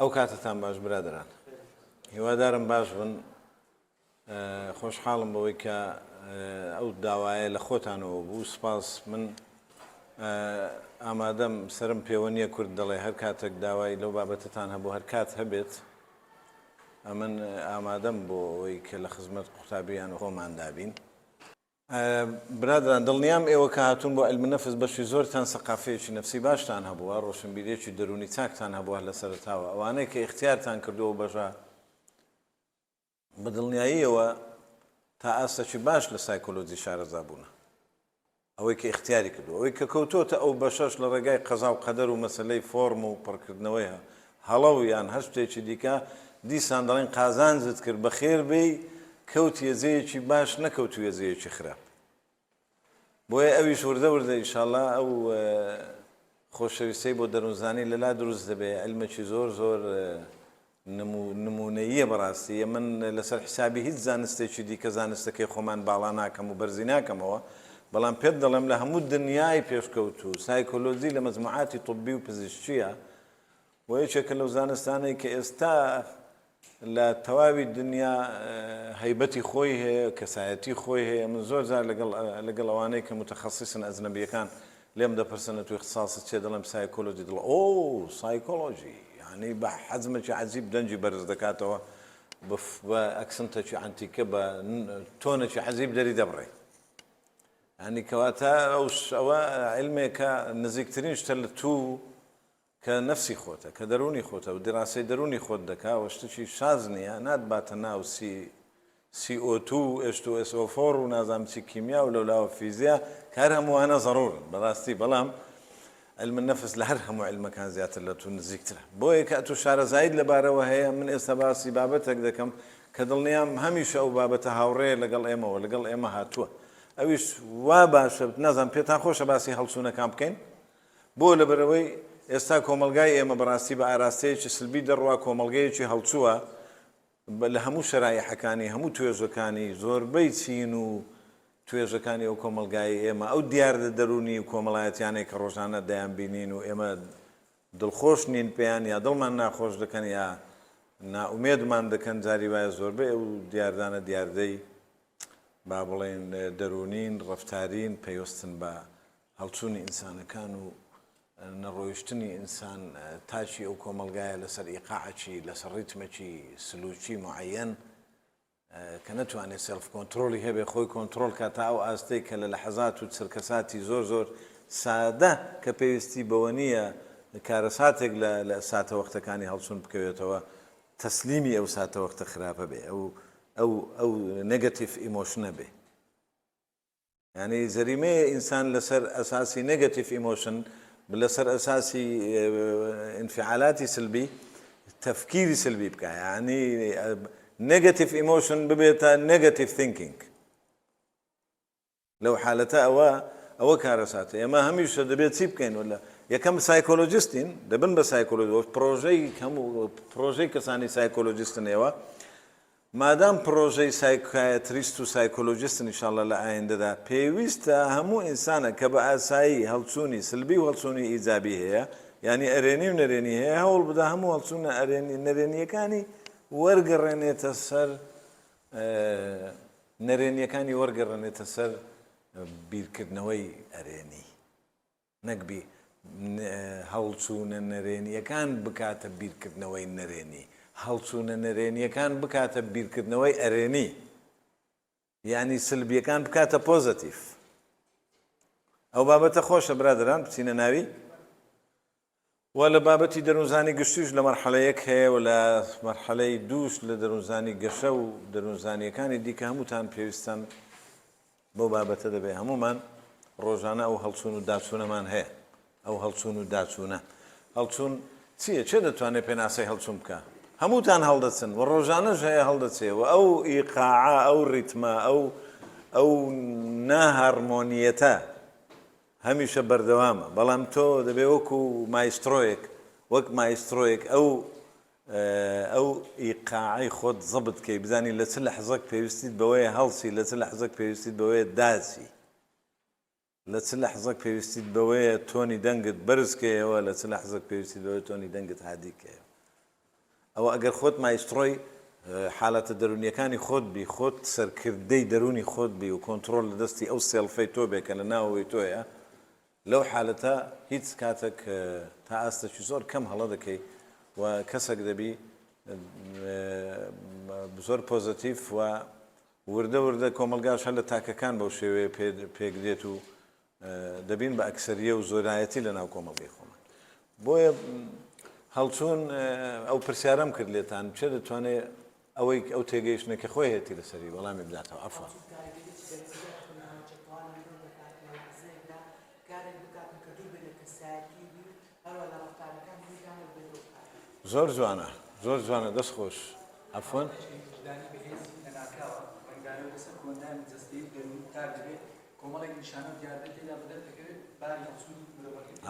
ئەو کاتەتان باش برادەران هیوادارم باش بن خۆشحاڵم بەوەی کە ئەو داوایە لە خۆتانەوە بوو سپاس من ئامادەم سرم پێوە نییە کورد دەڵێ هەر کاتێک داوای لەو بابەتتان هەبوو هەر کات هەبێت ئەمن ئامادەم بۆ ئەوەی کە لە خزمەت قوتابیان خۆماندا بین. برادەران دڵنیام ئێوە کە هاتوون بۆ علم نفس بەشی زۆرتان سەقافەیەکی نەفسی باشتان هەبووە، ڕۆشنبیریەکی دەروونی چاکتان هەبووە لە سەرەتاوە، ئەوانەی کە ئیختیارتان کردووە و بەشە بە دڵنیاییەوە تا ئاستەکی باش لە سایکۆلۆجی شارەزا بوونە. ئەوەی کە ئیختیاری کردووە، ئەوەی کە کەوتۆتە ئەو بەشەش لە ڕێگای قەزا و قەدەر و مەسەلەی فۆرم و پڕکردنەوەی هەڵە و یان هەر شتێکی دیکە، دیسان دەڵێن قازانجت کرد، بەخێر بێی، کەوتیە جێیەکی باش نەکەوتوویە جێیەکی خراپ. بۆیە ئەویش وردە وردە ئیشاڵا ئەو خۆشەویستیەی بۆ دەروونزانی لەلا دروست دەبێ، عیلمێکی زۆر زۆر نموونەییە بەڕاستی من لەسەر حیسابی هیچ زانستێکی دیکە زانستەکەی خۆمان باڵا ناکەم و بەرزی ناکەمەوە بەڵام پێت دەڵێم لە هەموو دنیای پێشکەوتوو سایکۆلۆجی لە مەجموعاتی طبی و پزیشکیە و یەکێکە لەو زانستانەی کە ئێستا لە تەواوی دنیا هەیبەتی خۆی هەیە کەسایەتی خۆی هەیە من زۆر جار لەگەڵ لەگەڵ ئەوانەی کە متخصصن ئەجنەبیەکان لێم دەپرسن ئەتوو ئیختساست چیە دەڵێم سایکۆلۆجی دڵ ئۆ سایکۆلۆجی یانی بە حەجمێکی عەجیب دەنگی بەرز دەکاتەوە بە accent ێکی عەنتیکە بە tone ێکی عەجیب دەری دەبڕێ ینی کەواتە ئەو ئەوە علمێکە نزیکترین شتە لە تو کە نەفسی خۆتە، کە دەروونی خۆتە و دیراسەی دەروونی خۆت دەکا و شتێکی شاز نییە، ناتباتە ناو سی سی ئۆ تو و ئێچ تو ئێس ئۆ فۆر و نازانم چی کیمیا و لەولاوە فیزیا کە هەر هەمووانە زەڕوورن بەڕاستی بەڵام علم النفس لە هەر هەموو علمەکان زیاتر لە تو نزیکترە بۆیە کە ئەتوو شارەزاییت لەبارەوە هەیە من ئێستا باسی بابەتێک دەکەم کە دڵنیام هەمیشە ئەو بابەتە هاوڕێیە لەگەڵ ئێمەوە لەگەڵ ئێمە هاتووە ئەویش وا باشە نازانم پێتان خۆشە باسی هەڵچوونەکان بکەین؟ بۆ؟ لەبەرئەوەی ئێستا کۆمەڵگای ئێمە بەڕاستی بە ئاراستەیەکی سلبی دەڕوا، کۆمەڵگەیەکی هەڵچووە لە هەموو شەرایحەکانی، هەموو توێژەکانی، زۆربەی چین و توێژەکانی ئەو کۆمەڵگایەی ئێمە، ئەو دیاردە دەروونی و کۆمەڵایەتیانەی کە ڕۆژانە دەیانبینین و ئێمە دڵخۆش نین پێیان یا دڵمان ناخۆش دەکەن یا نائومێدمان دەکەن، جاری وایە زۆربەی ئەو دیاردانە دیاردەی با بڵێین دەروونین، ڕەفتارین، پەیوەستن بە هەڵچوونی ئینسانەکان و نەڕۆیشتنی ئینسان تاکی ئەو کۆمەڵگایە لەسەر ئیقاعەکی، لەسەر ڕیتمێکی سلوکی موعەیەن کە نەتوانێت self control ی هەبێ خۆی کۆنترۆڵ کا تا ئەو ئاستەی کە لە لەحەزات و چرکەساتی زۆر زۆر سادە کە پێویستی بەوە نییە کارەساتێک لە لە ساتەوەختەکانی هەڵچوون بکەوێتەوە تەسلیمی ئەو ساتەوەختە خراپە بێ ئەو ئەو ئەو negative emotion ە بێ. یانی جەریمەیە ئینسان لەسەر ئەساسی negative emotion لەسەر ئەساسی ئینفعالاتی سلبی تەفکیری سلبی بکە یعنی negative emotion ببێتە negative thinking لەو حالەتە ئەوە ئەوە کارەساتە ئێمە هەمیشە دەبێت چی بکەین ولا یەکەم سایکۆلۆجیستین دەبن بە سایکۆلۆجی پرۆژەی هەموو پرۆژەی کەسانی سایکۆلۆجیستن ئێوە مادام پڕۆژەی سایکایەتریست و سایکۆلۆجیستن ئیشاڵڵا لە ئایندەدا پێویستە هەموو ئینسانە کە بە ئاسایی هەڵچوونی سلبی و هەڵچوونی ئیجابی هەیە یانی ئەرێنی و نەرێنی هەیە هەوڵ بدا هەموو هەڵچوونە ئەرێنی نەرێنیەکانی وەرگەڕێنێتە سەر نەرێنیەکانی وەرگەڕێنێتە سەر بیرکردنەوەی ئەرێنی. نەک بی هەڵچوونە نەرێنییەکان بکاتە بیرکردنەوەی نەرێنی، هەڵچوونە نەرێنییەکان بکاتە بیرکردنەوەی ئەرێنی، یانی سلبییەکان بکاتە پۆزەتیڤ. ئەو بابەتە خۆشە برادەران بچینە ناوی. و لە بابەتی دەروونزانی گشتیش لە مەرحەلە یەک هەیە و لە مەرحەلەی دووش لە دەروونزانی گەشە و دەروونزانییەکانی دیکە هەمووتان پێویستتان بەو بابەتە دەبێ هەموومان ڕۆژانە ئەو هەڵچوون و داچوونەمان هەیە ئەو هەڵچوون و داچوونە هەڵچوون چییە کێ دەتوانێت پێناسەی هەڵچوون بکە هەمووتان هەڵدەچن و ڕۆژانەش هەیە هەڵدەچێ و ئەو ئیقاعە ئەو ڕیتمە ئەو ئەو ناهارمۆنیەتە هەمیشە بەردەوامە بەڵام تۆ دەبێ وەکو مایسترۆیەک وەک مایسترۆیەک ئەو ئەو ئیقاعەی خۆت زەبت کەی بزانی لە چ لەحزەک پێویستیت بەوەیە هەڵسی لە چ لەحزەک پێویستیت بەوەیە داچی لە چ لەحزەک پێویستیت بەوەیە tone ی دەنگت بەرز کەیەوە لە چ لەحزەک پێویستیت بەوەیە tone ی دەنگت هادی کەیەوە. ئەوە ئەگەر خۆت مایسترۆی حالەتە دەروونیەکانی خۆت بی، خۆت سەرکردەی دەروونی خۆت بی و کۆنتڕۆڵ لە دەستی ئەو self ەی تۆ بێ کە لە ناوەوەی تۆیە، لەو حالەتە هیچ کاتەک تا ئاستێکی زۆر کەم هەڵە دەکەی و کەسەک دەبی زۆر پۆزەتیڤ و وردە وردە کۆمەڵگاش هەر لە تاکەکان بەو شێوەیە پێک دێت و دەبین بە ئەکسەریە و زۆرایەتی لە ناو کۆمەڵگەی خۆمان. بۆیە هەڵچوون ئەو پرسیارەم کرد لێتان کێ دەتوانێت ئەوەی ئەو تێگەیشتنە کە خۆی هەیەتی لەسەری وەڵامی بداتەوە عەفوەن. زۆر جوانە زۆر جوانە دەست خۆش عەفوەن.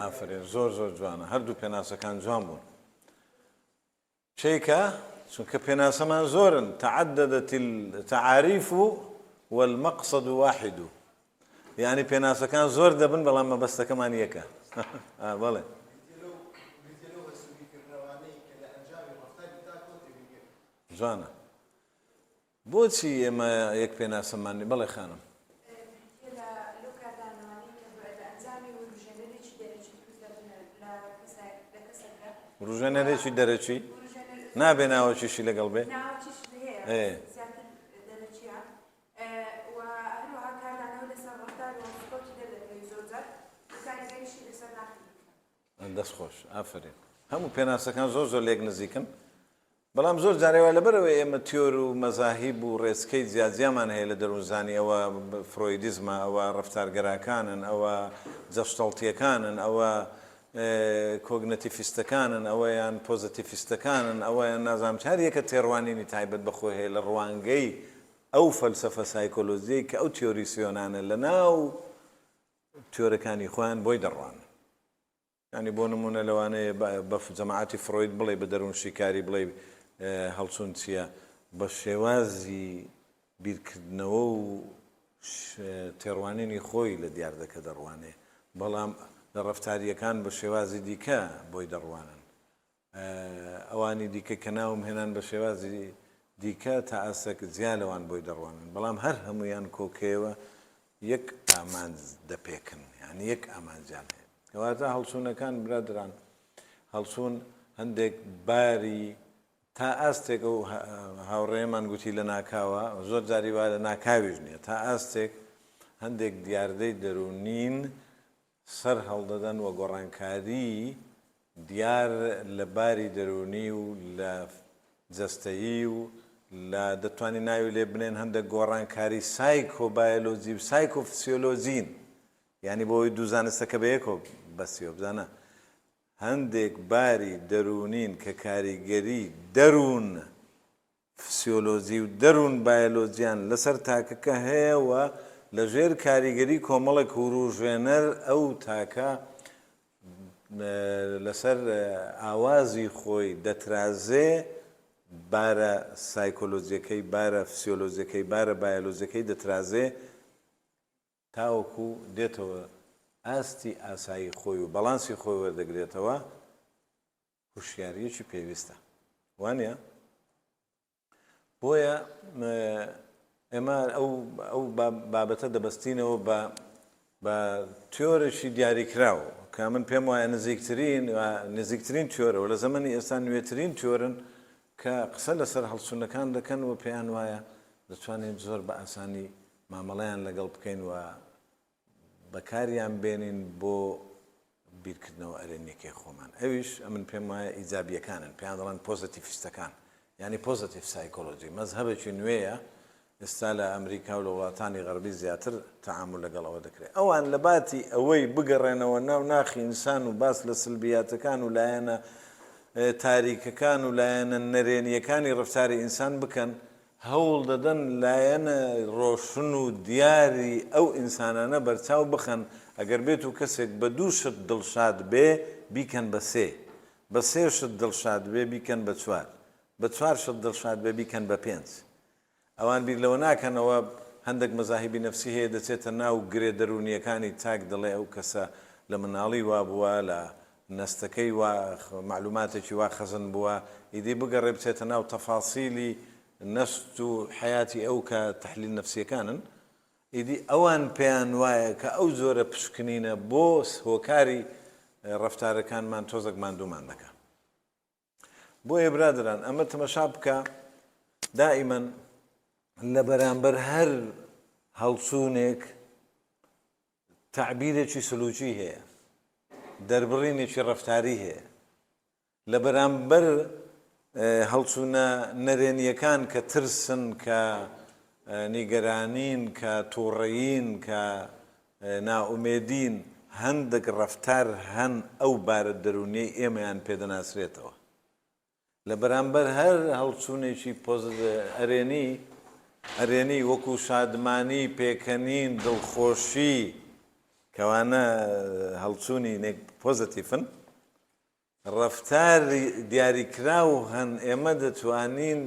ئافەرین زۆر زۆر جوانە هەردوو پێناسەکان جوان بوون. چیکە چونکە پێناسەمان زۆرن تعددت التعاریف والمقصد واحد یعنی پێناسەکان زۆر دەبن بەڵام مەبەستەکەمان یەکە بەڵێ. جوانە بۆچی ئێمە یەک پێناسەمان نیە؟ بەڵێ خانم. بریتیە لە لەو کاردانەوانەی کە لە ئەنجامی وروژێنەرێکی دەرەکی دروست دەبن لە کەسایەت لە کەسەکدا. وروژێنەرێکی دەرەکی؟ نابێ ناوەکیشی لەگەڵ بێ؟ ناوەکیش هەیە زیاتر دەرەکیە و هەروەها کاردانەوە لەسەر ڕەفتار و هەڵسوکەوتی دەردەکەوێت زۆرجار و کاریگەریشی لەسەر ناخی مرۆڤە. دەست خۆش ئافەرین هەموو پێناسەکان زۆر زۆر لێک نزیکن بەڵام زۆر جارێ وایە لەبەرئەوەی ئێمە تیۆر و مەزاهیب و ڕێچکەی جیاجیامان هەیە لە دەروونزانی ئەوە فرۆیدیزمە، ئەوە ڕەفتارگەراکانن، ئەوە جەشتەڵتییەکانن، ئەوە کۆگنەتیفیستەکانن، ئەوەیان پۆزەتیفیستەکانن، ئەوەیان نازانم چ، هەر یەکە تێڕوانینی تایبەت بە خۆی هەیە لە ڕوانگەی ئەو فەلسەفە سایکۆلۆجییەی کە ئەو تیۆریسیۆنانە لەناو تیۆرەکانی خۆیان بۆی دەڕوانن. یانی بۆ نموونە لەوانەیە بە جەماعەتی فرۆید بڵێی بە دەروونشیکاری بڵێی هەڵچوون چییە، بە شێوازی بیرکردنەوە و تێڕوانینی خۆی لە دیاردەکە دەڕوانێ، بەڵام لە ڕەفتارییەکان بە شێوازی دیکە بۆی دەڕوانن. ئەوانی دیکە کە ناوم هێنان بە شێوازی دیکە تا ئاستێک جیا لەوان بۆی دەڕوانن، بەڵام هەر هەموویان کۆکەیەوە یەک ئامانج دەپێکن، یانی یەک ئامانجیان هەیە. کەواتە هەڵچوونەکان برادەران هەڵچوون هەندێک باری تا ئاستێک ئەو هاوڕێیەمان گوتی لە ناکاوە، زۆر جاری وا لە ناکاویش نییە، تا ئاستێک هەندێک دیاردەی دەروونین سەر هەڵدەدەن و گۆڕانکاریی دیار لە باری دەروونی و لە جەستەیی و لە دەتوانین ناوی لێ بنێن هەندێک گۆڕانکاری سایکۆبایۆلۆجی و سایکۆفسیۆلۆجین یانی بۆ ئەوەی دوو زانستەکە بەیەکەوە بەستیەوە بزانە هەندێک باری دەروونین کە کاریگەری دەروون فسیۆلۆجی و دەروون بایۆلۆجیان لەسەر تاکەکە هەیە و لە ژێر کاریگەری کۆمەڵێک وروژێنەر ئەو تاکە لەسەر ئاوازی خۆی دەترازێ، بارە سایکۆلۆجیەکەی، بارە فسیۆلۆجیەکەی، بارە بایۆلۆجیەکەی دەترازێ تاوەکو دێتەوە ئاستی ئاسایی خۆی و باڵانسی خۆی وەردەگرێتەوە. هوشیاریەکی پێویستە وانە؟ بۆیە ئێمە ئەو ئەو بابەتە دەبەستینەوە بە بە تیۆرێکی دیاریکراو کە من پێم وایە نزیکترین نزیکترین تیۆرەوە لە زەمەنی ئێستا نوێترین تیۆرن کە قسە لەسەر هەڵچوونەکان دەکەن و پێیان وایە دەتوانین زۆر بە ئاسانی مامەڵەیان لەگەڵ بکەین و بەکاریان بێنین بۆ بیرکردنەوە ئەرێنیەکەی خۆمان ئەویش ئەمن پێم وایە ئیجابیەکانن پێیان دەڵێن پۆزەتیفیستەکان یانی positive psychology مەزهەبێکی نوێیە ئێستا لە ئەمریکا و لە وڵاتانی غەربی زیاتر تەعامول لەگەڵ ئەوە دەکرێت ئەوان لە باتی ئەوەی بگەڕێنەوە ناو ناخی ئینسان و باس لە سلبیاتەکان و لایەنە تاریکەکان و لایەنە نەرێنیەکانی ڕەفتاری ئینسان بکەن هەوڵ دەدەن لایەنە ڕۆشن و دیاری ئەو ئینسانانە بەرچاو بخەن، ئەگەر بێتو کەسێک بە دوو شت دڵشاد بێ بیکەن بە سێ، بە سێ شت دڵشاد بێ بیکەن بە چوار، بە چوار شت دڵشاد بێ بیکەن بە پێنج. ئەوان بیر لەوە ناکەنەوە هەندێک مەزاهیبی نەفسی هەیە دەچێتە ناو گرێ دەروونییەکانی تاک دەڵێ ئەو کەسە لە مناڵی وابووە لە. نەستەکەی وا مەعلوماتێکی وا خەزن بووە، ئیدی بگەڕێ بچێتە ناو تەفاسیلی نەست و حەیاتی ئەو کە تەحلیل نەفسیەکانن، ئیدی ئەوان پێیان وایە کە ئەو جۆرە پشکنینە بۆ هۆکاری ڕەفتارەکانمان تۆزەک ماندوومان دەکا. بۆیە برادەران ئەمە تەمەشا بکە دائیمەن لە بەرامبەر هەر هەڵچوونێک تەعبیرێکی سلوکی هەیە، دەربڕینێکی ڕەفتاری هەیە. لە بەرامبەر هەڵچوونە نەرێنییەکان کە ترسن، کە نیگەرانین، کە تووڕەیین، کە نائومێدین، هەندێک ڕەفتار هەن ئەو بارە دەروونیەی ئێمەیان پێ دەناسرێتەوە. لە بەرامبەر هەر هەڵچوونێکی ئەرێنی ئەرێنی وەکو شادمانی، پێکەنین، دڵخۆشی، کەوانە هەڵچوونی پۆزەتیفن، ڕەفتاری دیاریکراو هەن ئێمە دەتوانین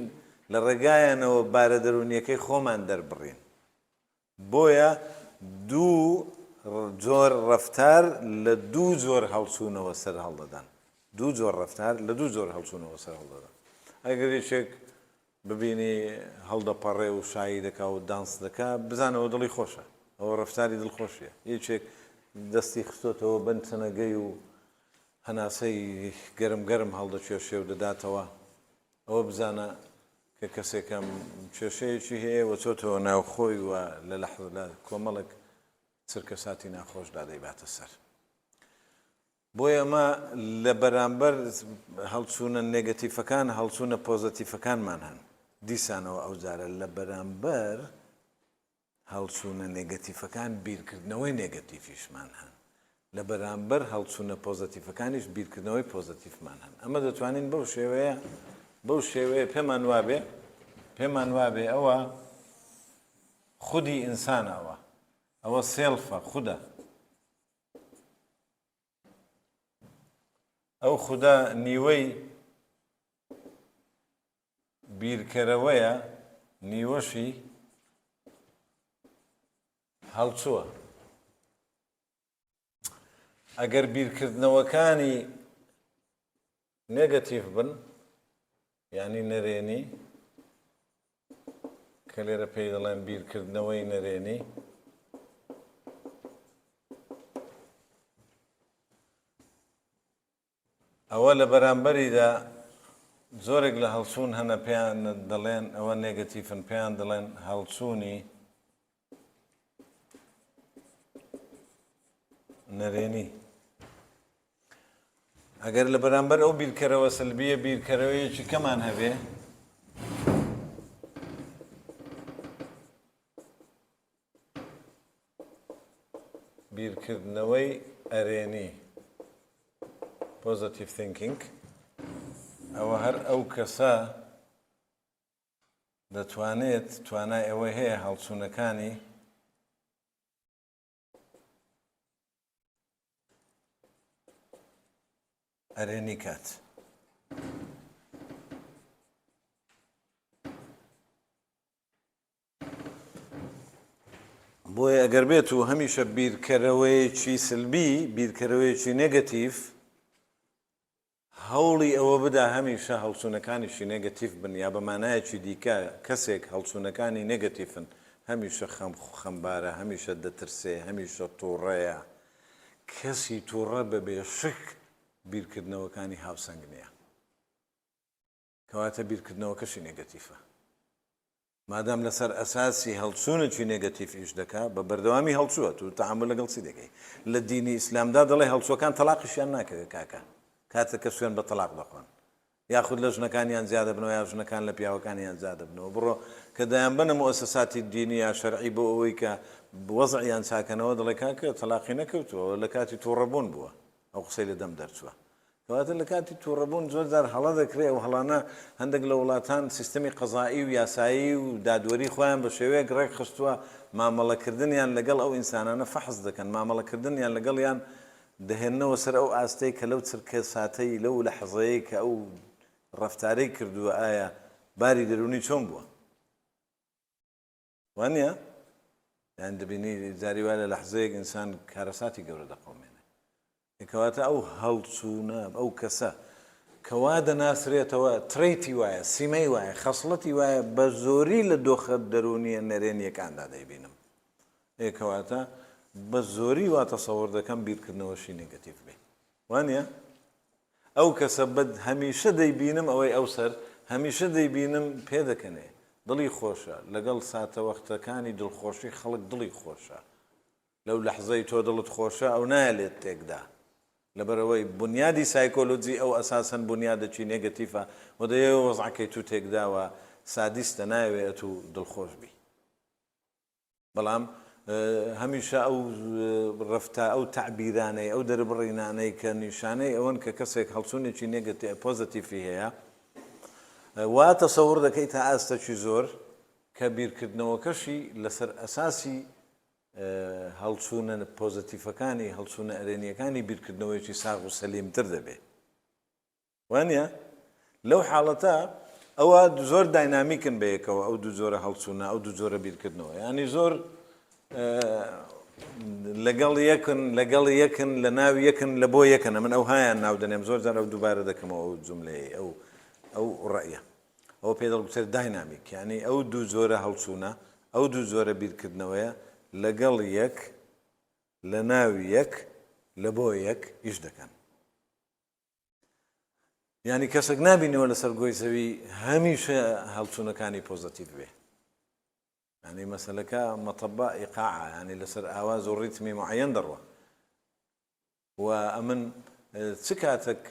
لە ڕێگایانەوە بارە دەروونییەکەی خۆمان دەربڕین. بۆیە دوو جۆر ڕەفتار لە دوو جۆر هەڵچوونەوە سەرهەڵدەدەن. دوو جۆر ڕەفتار لە دوو جۆر هەڵچوونەوە سەرهەڵدەدەن. ئەگەر یەکێک ببینی هەڵدەپەڕێ و شایی دەکا و دانس دەکا، بزانە ئەوە دڵی خۆشە. ئەوە ڕەفتاری دڵخۆشییە. یەکێک دەستی خستۆتەوە بن چەنەگەی و هەناسەی گەرم گەرم هەڵدەکێشێ و دەداتەوە، ئەوە بزانە کە کەسێکەم کێشەیەکی هەیە و چۆتەوە ناوخۆی و لە لەحظە لە کۆمەڵێک چرکەساتی ناخۆشدا دەیباتە سەر. بۆیە ئەمە لە بەرامبەر هەڵچوونە نێگەتیفەکان هەڵچوونە پۆزەتیفەکانمان هەن. دیسانەوە ئەوجارە لە بەرامبەر هەڵچوونە نێگەتیفەکان بیرکردنەوەی نێگەتیفیشمان هەن، لە بەرامبەر هەڵچوونە پۆزەتیفەکانیش بیرکردنەوەی پۆزەتیفمان هەن. ئەمە دەتوانین بەو شێوەیە بەو شێوەیە پێمان وابێ پێمان وابێ ئەوە خودی ئینسانە ئەوە ئەوە self ە خودە ئەو خودە نیوەی بیرکەرەوەیە نیوەشی هەڵچووە. ئەگەر بیرکردنەوەکانی نێگەتیڤ بن یانی نەرێنی کە لێرە پێی دەڵێن بیرکردنەوەی نەرێنی ئەوە لە بەرامبەریدا جۆرێک لە هەڵچوون هەنە پێیان دەڵێن ئەوە نێگەتیفن پێیان دەڵێن هەڵچوونی نەرێنی. ئەگەر لە بەرامبەر ئەو بیرکەرەوە سلبیە بیرکەرەوەیەکی کەمان هەبێ بیرکردنەوەی ئەرێنی، Positive Thinking، ئەوە هەر ئەو کەسە دەتوانێت توانای ئەوەی هەیە هەڵچوونەکانی ئەرێنی کات. بۆیە ئەگەر بێت و هەمیشە بیرکەرەوەیەکی سلبی، بیرکەرەوەیەکی نێگەتیڤ، هەوڵی ئەوە بدا هەمیشە هەڵچوونەکانیشی نێگەتیڤ بن یا بە مانایەکی دیکە کەسێک هەڵچوونەکانی نێگەتیفن هەمیشە خەم خەمبارە، هەمیشە دەترسێ، هەمیشە توڕەیە، کەسی توڕە بە بێ شک بیرکردنەوەکانی هاوسەنگ نییە. کەواتە بیرکردنەوەکەشی نێگەتیفە. مادام لەسەر ئەساسی هەڵچوونێکی نێگەتیف ئیش دەکا، بە بەردەوامی هەڵچووە، تۆ تەعامول لەگەڵ چی دەکەی؟ لە دینی ئیسلامدا دەڵێ هەڵچووەکان تەڵاقیشیان ناکەوێ کاکە، کاتێک کە سوێند بە تەڵاق دەخۆن. یاخود لە ژنەکانیان جیا دەبنەوە یا ژنەکان لە پیاوەکانیان جیا دەبنەوە. بڕۆ کە دەیانبەنە موئەسەساتی دینی یا شەرعی بۆ ئەوەی کە وەزعیان چاکەنەوە، دەڵێ کاکە تەڵاقی نەکەوتووە، ئەوە لە کاتی تووڕەبوون بووە. ئەو قسەی لە دەم دەرچووە. کەواتە لە کاتی تووڕەبوون زۆر جار هەڵە دەکرێ، ئەو هەڵانە هەندێک لە وڵاتان سیستەمی قەزائی و یاسایی و دادوەری خۆیان بە شێوەیەک ڕێکخستووە مامەڵەکردنیان لەگەڵ ئەو ئینسانانە فەحس دەکەن، مامەڵەکردنیان لەگەڵیان دەهێننەوە سەر ئەو ئاستەی کە لەو چرکە ساتەی لەو لەحزەیەی کە ئەو ڕەفتارەی کردووە ئایا باری دەروونی چۆن بووە. وا نییە؟ یان دەبینی جاری وایە لە لەحزەیەک ئینسان کارەساتی گەورە دەقەومێنێ. کەواتە ئەو هەڵچوونە، ئەو کەسە کە وا دەناسرێتەوە trait ی وایە، سیمەی وایە، خەسڵەتی وایە بە زۆری لە دۆخە دەروونییە نەرێنییەکاندا دەیبینم. ئێ کەواتە بە زۆری وا تەسەوڕ دەکەم بیرکردنەوەشی نێگەتیڤ بێ. وا نییە؟ ئەو کەسە بە هەمیشە دەیبینم ئەوەی ئەو سەر هەمیشە دەیبینم پێدەکەنێ، دڵی خۆشە، لەگەڵ ساتەوەختەکانی دڵخۆشی خەڵک دڵی خۆشە. لەو لەحزەی تۆ دڵت خۆشە ئەو نایە لێت تێکدا لەبەرئەوەی بونیادی سایکۆلۆجی ئەو ئەساسەن بونیادەکی نێگەتیفە و دەیەوێ وەزعەکەی تو تێکدا و سادیستە نایەوێ ئەتو دڵخۆش بی بەڵام هەمیشە ئەو ڕەفتا ئەو تەعبیرانەی ئەو دەربڕینانەی کە نیشانەی ئەوەن کە کەسێک هەڵچونێکی نێگەتی پۆزەتیفی هەیە وا تەسەور دەکەی تا ئاستەکی زۆر کە بیرکردنەوەکەشی لەسەر ئەساسی هەڵچوونە پۆزەتیفەکانی، هەڵچوونە ئەرێنییەکانی بیرکردنەوەیەکی ساغ و سەلیمتر دەبێ. وانییە؟ لەو حاڵەتە ئەوە زۆر داینامیکن بەیەکەوە ئەو دوو جۆرە هەڵچوونە، ئەو دوو جۆرە بیرکردنەوە. یانی زۆر لەگەڵ یەکن، لەگەڵ یەکن، لە ناو یەکن، لە بۆ یەکن. ئەمن ئەوهایان ناو دەنێم، زۆر جار ئەو دووبارە دەکەمەوە ئەو جوملەیەی، ئەو ئەو ڕەئیە. ئەوە پێی دەڵگوترێت داینامیک، یانی ئەو دوو جۆرە هەڵچوونە، ئەو دوو جۆرە بیرکردنەوەیە لەگەڵ یەک، لە ناو یەک، لە بۆ یەک ئیش دەکەن. یانی کەسێک نابینەوە لەسەر گۆی زەوی هەمیشە هەڵچوونەکانی پۆزەتیڤ بێ. یانی مەسەلەکە مەتەبە ئیقاعە، یانی لەسەر ئاواز و ڕیتمی معەیەن دەڕوا. و ئەمن چ کاتەک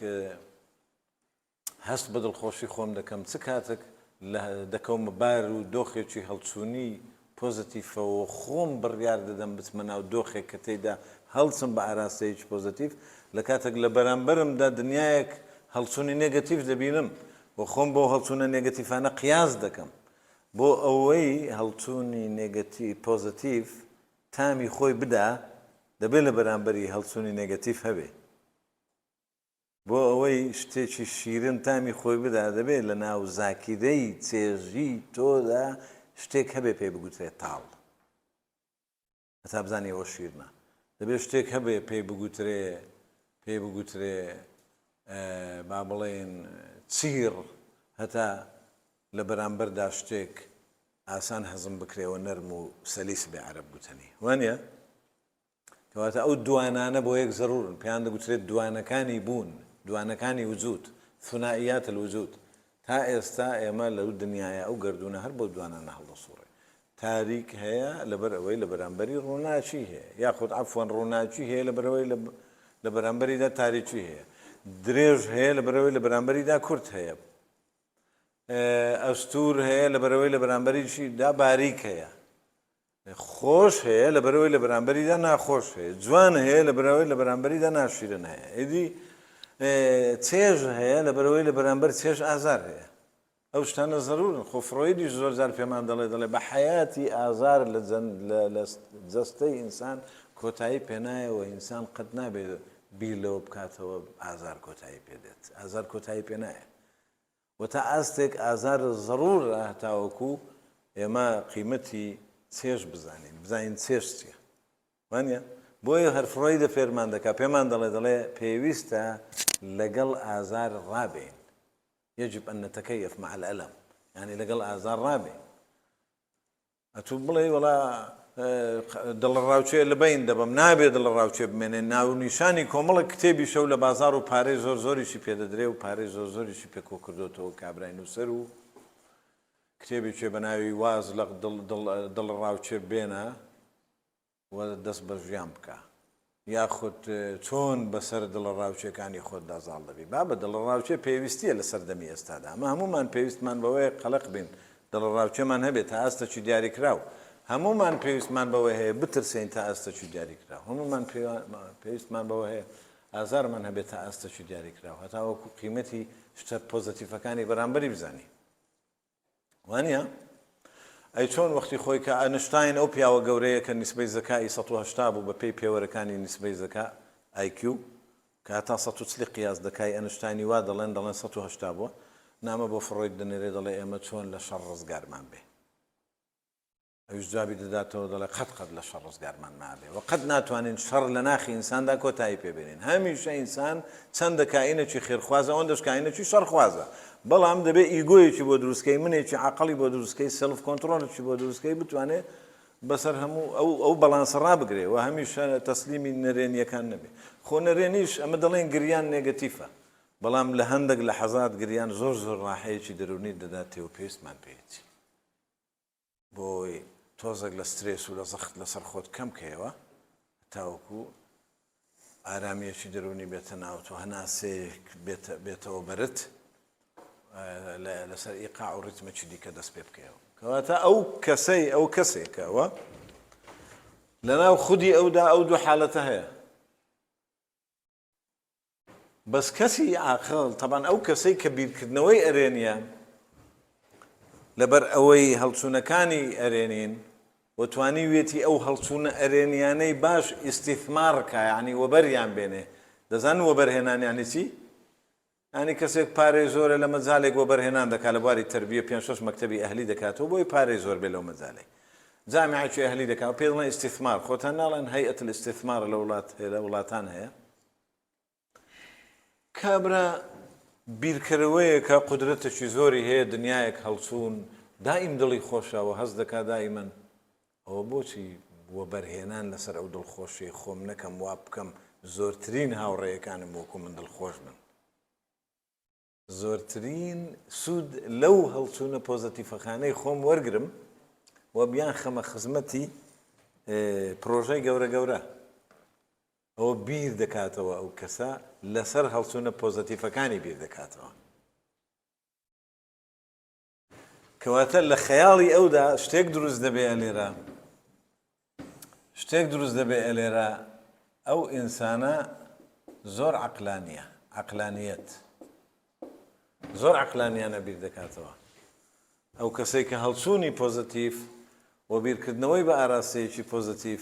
هەست بە دڵخۆشی خۆم دەکەم، چ کاتەک لە دەکەومە بار و دۆخێکی هەڵچوونی پۆزەتیفەوە خۆم بڕیار دەدەم بچمە ناو دۆخێک کە تێیدا هەڵچم بە ئاراستەیەکی پۆزەتیف، لە کاتەک لە بەرامبەرمدا دنیایەک هەڵچوونی نێگەتیف دەبینم و خۆم بەو هەڵچوونە نێگەتیفانە قیاس دەکەم. بۆ ئەوەی هەڵچوونی نێگەتی پۆزەتیف تامی خۆی بدا دەبێ لە بەرامبەری هەڵچوونی نێگەتیف هەبێ. بۆ ئەوەی شتێکی شیرن تامی خۆی بدا دەبێ لە ناو زاکیرەی چێژی تۆدا شتێک هەبێ پێی بگوترێ تاڵ. هەتا بزانی ئەوە شیرنە. دەبێ شتێک هەبێ پێی بگوترێ پێی بگوترێ با بڵێین چیڕ هەتا لە بەرامبەردا شتێک ئاسان هەزم بکرێ و نەرم و سەلیس بێ عەرەب گوتەنی. وانیە؟ کەواتە ئەو دوانانە بۆ یەک زەرورن، پێیان دەگوترێت دوانەکانی بوون، دوانەکانی وجود، ثنائیات الوجود. تا ئێستا ئێمە لەو دنیایە، ئەو گەردوونە هەر بەو دوانانە هەڵدەسوڕێ. تاریک هەیە لەبەر ئەوەی لە بەرامبەری ڕووناکی هەیە، یاخود عەفوەن ڕووناکی هەیە لەبەرئەوەی لە بەرامبەریدا تاریکی هەیە. درێژ هەیە لەبەرئەوەی لە بەرامبەریدا کورت هەیە. ئەستوور هەیە لەبەرئەوەی لە بەرامبەریشیدا باریک هەیە. خۆش هەیە لەبەرئەوەی لە بەرامبەریدا ناخۆش هەیە. جوان هەیە لەبەرئەوەی لە بەرامبەریدا ناشیرن هەیە. ئیدی چێژ هەیە لەبەرئەوەی لە بەرامبەر چێژ ئازار هەیە. ئەو شتانە زەرورن. خۆ فرۆیدیش زۆر جار پێمان دەڵێ، دەڵێ بە حەیاتی ئازار لە لە جەستەی ئینسان کۆتایی پێنایە و ئینسان قەت نابێ بیر لەوە بکاتەوە ئازار کۆتایی پێ دێت. ئازار کۆتایی پێ نایە. و تا ئاستێک ئازار زەڕوورە هەتاوەکو ئێمە قیمەتی چێژ بزانین، بزانین چێژ چییە. وانیە؟ بۆیە هەر فرۆیدە فێرمان دەکا، پێمان دەڵێ، دەڵێ پێویستە لەگەڵ ئازار ڕابێین، یجب ان نتکیف مع الالم، یانی لەگەڵ ئازار ڕابێین. ئەتوو بڵێی وەڵا دڵەڕاوکێ لە بەین دەبەم، نابێ دڵەڕاوکێ بمێنێ، ناونیشانی کۆمەڵێک کتێبیشە و لە بازاڕ و پارەی زۆر زۆریشی پێ دەدرێ و پارەی زۆر زۆریشی پێ کۆ کردۆتەوە کابرای نووسەر و کتێبێکێ بە ناوی واز لە دڵەڕاوکێ بێنە و دەست بە ژیان بکە یاخود چۆن بەسەر دڵەڕاوکێکانی خۆتدا زاڵ دەبی. بابە دڵەڕاوکێ پێویستییە لە سەردەمی ئێستادا. ئەمە هەموومان پێویستمان بەوەیە قەلەق بین، دڵەڕاوکێمان هەبێت تا ئاستێکی دیاریکراو. هەموومان پێویستمان بەوە هەیە بترسێین تا ئاستێکی دیاریکراو. هەموومان پێویستمان بەوە هەیە ئازارمان هەبێت تا ئاستێکی دیاریکراو هەتاوەکو قیمەتی شتە پۆزەتیفەکانی بەرامبەری بزانین. وانیە؟ ئەی چۆن وەختی خۆی کە ئەنشتاین ئەو پیاوە گەورەیە کە نیسبەی زەکائی 180 بوو بە پێی پێوەرەکانی نیسبەی زەکا IQ کە هەتا 140 قیاس دەکای ئەنشتاینی وا دەڵێن دەڵێن 180 بووە نامە بۆ فڕۆید دەنێرێ دەڵێ ئێمە چۆن لە شەڕ ڕزگارمان بێ؟ ئەویش جوابی دەداتەوە دەڵێ قەت قەت لە شەڕ ڕزگارمان نابێ و قەت ناتوانین شەڕ لە ناخی ئینساندا کۆتایی پێ بێنین. هەمیشە ئینسان چەندە کائینێکی خێرخوازە ئەوەندەش کائینێکی شەڕخوازە. بەڵام دەبێ ئیگۆیەکی بۆ دروست کەی، منێکی عەقڵی بۆ دروست کەی، self control ێکی بۆ دروست کەی بتوانێ بەسەر هەموو ئەو ئەو بەڵانسە ڕابگرێ و هەمیشە تەسلیمی نەرێنییەکان نەبێ. خۆ نەرێنیش ئەمە دەڵێن گریان نێگەتیفە بەڵام لە هەندەک لەحەزات گریان زۆر زۆر ڕاحەیەکی دەروونیت دەداتێ و پێویستمان پێیەتی. بۆ ئەوەی تۆزێک لە سترێس و لە زەخت لەسەر خۆت کەم کەیەوە تاوەکو ئارامیەکی دەروونی بێتە ناوت و هەناسەیەک بێتەوە بەرت لەسەر ئیقاع و ڕیتمێکی دیکە دەست پێ بکەیەوە. کەواتە ئەو کەسەی ئەو کەسێکەوە لەناو خودی ئەودا ئەو دوو حالەتە هەیە. بەس کەسی عاقڵ تەبعەن ئەو کەسەی کە بیرکردنەوەی ئەرێنیە لەبەر ئەوەی هەڵچوونەکانی ئەرێنین و توانیویەتی ئەو هەڵچوونە ئەرێنیانەی باش ئیستیثمار کا یعنی وەبەریان بێنێ دەزانن وەبەرهێنان یعنی چی؟ یعنی کەسێک پارەی زۆرە لە مەجالێک وەبەرهێنان دەکا لە بواری تەربیە پێنج شەش مەکتەبی ئەهلی دەکاتەوە بۆی پارەی زۆر بێ لەو مەجالەی جامیعەکی ئەهلی دەکا پێ دەڵێن ئیستیثمار خۆتان ناڵێن هەیئەت الاستثمار لە وڵات هەیە لە وڵاتان هەیە کابرا بیرکەرەوەیەکە قودرەتێکی زۆری هەیە دنیایەک هەڵچوون دایم دڵی خۆشە و هەست دەکا دایمەن ئەوە بۆچی وەبەرهێنان لەسەر ئەو دڵخۆشیەی خۆم نەکەم وا بکەم زۆرترین هاوڕێیەکانم وەکو من دڵخۆش بن. زۆرترین سوود لەو هەڵچوونە پۆزەتیفەکانەی خۆم وەرگرم و بیانخەمە خزمەتی پرۆژەی گەورە گەورە. ئەوە بیر دەکاتەوە ئەو کەسە لەسەر هەڵچوونە پۆزەتیفەکانی بیر دەکاتەوە. کەواتە لە خەیاڵی ئەودا شتێک دروست دەبێ ئەلێرە شتێک دروست دەبێ ئەلێرە ئەو ئینسانە زۆر عقلانیە عقلانیەت زۆر عقلانیانە بیر دەکاتەوە ئەو کەسێک کە هەڵچوونی پۆزتیف و بیرکردنەوەی بە ئاراستەیەکی پۆزتیف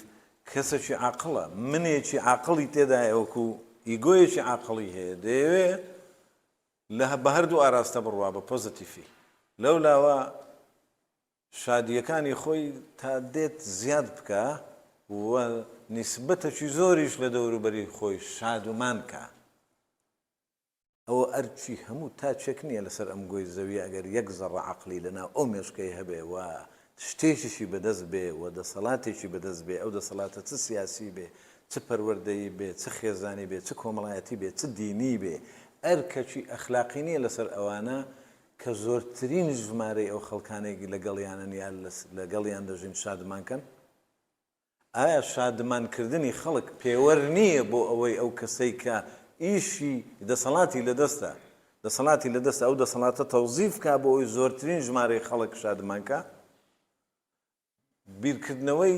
کەسێکی عقلە منێکی عقلی تێدایە وەکو ئیگۆیەکی عقلی هەیە دەیەوێ لە بە هەردوو ئاراستە بڕوا بە پۆزەتیفی لەو لاوە شادییەکانی خۆی تا دێت زیاد بکا و نیسبەتەکی زۆریش لە دەوروبەری خۆی شادومان کا. ئەوە ئەرکی هەموو تاکێک نییە لەسەر ئەم گۆی زەویە ئەگەر یەک زەڕە عەقڵی لەناو ئەو مێشکەی هەبێ و شتێکیشی بەدەست بێ و دەسەڵاتێکی بەدەست بێ ئەو دەسەڵاتە چ سیاسی بێ چ پەروەردەیی بێ، چ خێزانی بێ، چ کۆمەڵایەتی بێ، چ دینی بێ، ئەرکەکی ئەخلاقی نییە لەسەر ئەوانە کە زۆرترین ژمارەی ئەو خەڵکانەی لەگەڵیانن یا لەگەڵیان دەژین شادمان کەن؟ ئایا شادمان کردنی خەڵک پێوەر نییە بۆ ئەوەی ئەو کەسەی کە ئیشی دەسەڵاتی لەدەستە، دەسەڵاتی لەدەستە ئەو دەسەڵاتە تەوزیف کا بۆ ئەوەی زۆرترین ژمارەی خەڵک شادمان کا؟ بیرکردنەوەی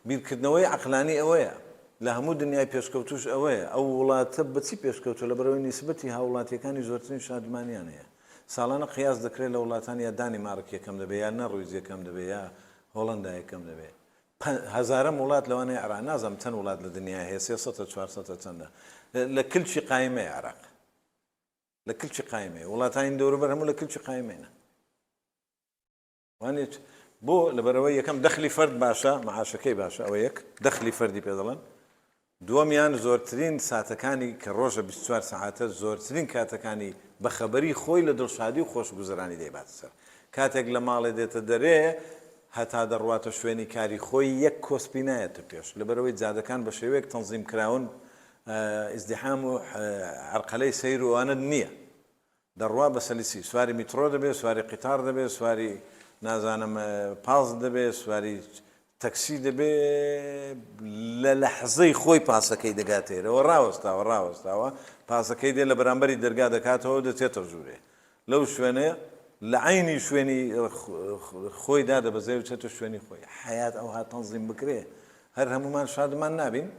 بیرکردنەوەی عەقلانی ئەوەیە، لە هەموو دنیای پێشکەوتووش ئەوەیە، ئەو وڵاتە بە چی پێشکەوتووە لەبەرئەوەی نیسبەتی هاووڵاتییەکانی زۆرترین شادمانیان هەیە. ساڵانە قیاس دەکرێت لە وڵاتان یا دانیماڕک یەکەم دەبێت یا نەڕویج یەکەم دەبێت یا هۆڵەندا یەکەم دەبێت. هەزارەم وڵات لەوانەیە عێراق نازانم چەند وڵات لە دنیا هەیە سێسەتە چوارسەتە چەندە لە کلکی قایمەیە عێراق لە کلکی قایمەیە وڵاتانی دەوروبەر هەموو لە کلکی قایمەیە. وانیت بۆ لەبەرئەوەی یەکەم دەخلی فەرد باشە معاشەکەی باشە ئەوە یەک دەخلی فەردی پێ دەڵێن دووەمیان زۆرترین ساتەکانی کە ڕۆژە 24 سەعاتە زۆرترین کاتەکانی بە خەبەری خۆی لە دڵشادی و خۆشگوزەرانی دەیباتە سەر کاتێک لە ماڵێ دێتە دەرێ هەتا دەڕواتە شوێنی کاری خۆی یەک کۆسپی نایەتە پێش لەبەرئەوەی جادەکان بە شێوەیەک تەنزیم کراون ئیزدیحام و عەرقەلەی سەیر و ئەوانە نییە دەڕوا بە سەلیسی سواری میترۆ دەبێ، سواری قیتار دەبێ، سواری نازانم پاس دەبێ، سواری تەکسی دەبێ، لە لەحزەی خۆی پاسەکەی دەگاتێرەوە، ڕاوەستاوە، ڕاوەستاوە، پاسەکەی دێ لە بەرامبەری دەرگا دەکاتەوە و دەچێتە ژوورێ. لەو شوێنە لە عەینی شوێنی خۆی دادەبەزێ و چێتە شوێنی خۆی. حەیات ئەوها تەنزیم بکرێ هەر هەموومان شادمان نابین؟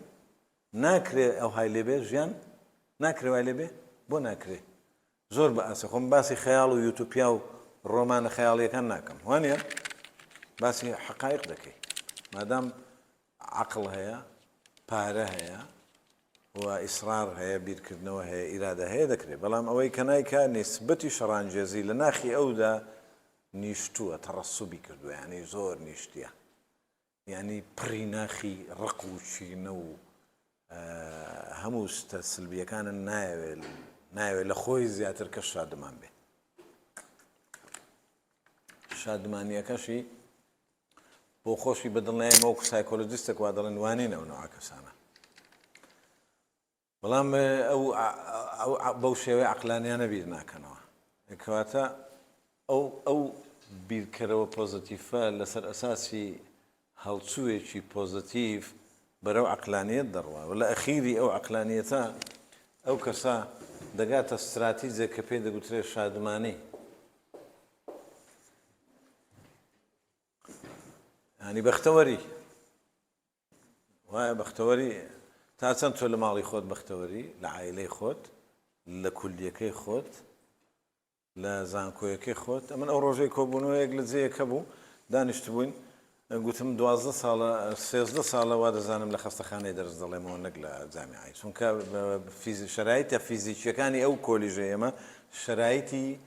ناکرێ ئەوهای لێ بێ ژیان؟ ناکرێ وای لێ بێ؟ بۆ ناکرێ؟ زۆر بە ئاسە خۆم باسی خەیاڵ و یوتوپیا و ڕۆمانە خەیاڵیەکان ناکەم وانە باسی حقایق دەکەی مادام عقل هەیە پارە هەیە و ئیسرار هەیە بیرکردنەوە هەیە ئیرادە هەیە دەکرێت بەڵام ئەوەی کە نایکا نیسبەتی شەڕانگێزی لە ناخی ئەودا نیشتووە تەڕەسوبی کردووە یعنی زۆر نیشتیە. یانی پڕی ناخی ڕق و کینە و هەموو شتە سلبیەکانن نایەوێ نایەوێ لە خۆی زیاتر کەس شادمان بێ. شادمانیەکەشی بۆ خۆشی بە دڵنیایمە وەکو سایکۆلۆجیستێک وا دەڵێن وانین ئەو نوعە کەسانە. بەڵام ئەو بەو شێوەی عەقلانیانە بیر ناکەنەوە. کەواتە ئەو ئەو بیرکەرەوە پۆزەتیفە لەسەر ئەساسی هەڵچووێکی پۆزەتیڤ بەرەو عەقلانیەت دەڕوا و لە ئەخیری ئەو عەقلانیەتە ئەو کەسە دەگاتە ستراتیجێک کە پێی دەگوترێ شادمانی. یانی بەختەوەری. وایە بەختەوەری تا چەند تۆ لە ماڵی خۆت بەختەوەری لە عایلەی خۆت لە کولیەکەی خۆت لە زانکۆیەکەی خۆت ئەمن ئەو ڕۆژەی کۆبوونەوەیەک لە جێیەکە بوو دانیشتبووین گوتم 12 ساڵە 13 ساڵە وا دەزانم لە خەستەخانەی دەرس دەڵێمەوە نەک لە جامیعی چونکە فیزی شەرایتە فیزیکیەکانی ئەو کۆلیژە ئێمە شەرایتی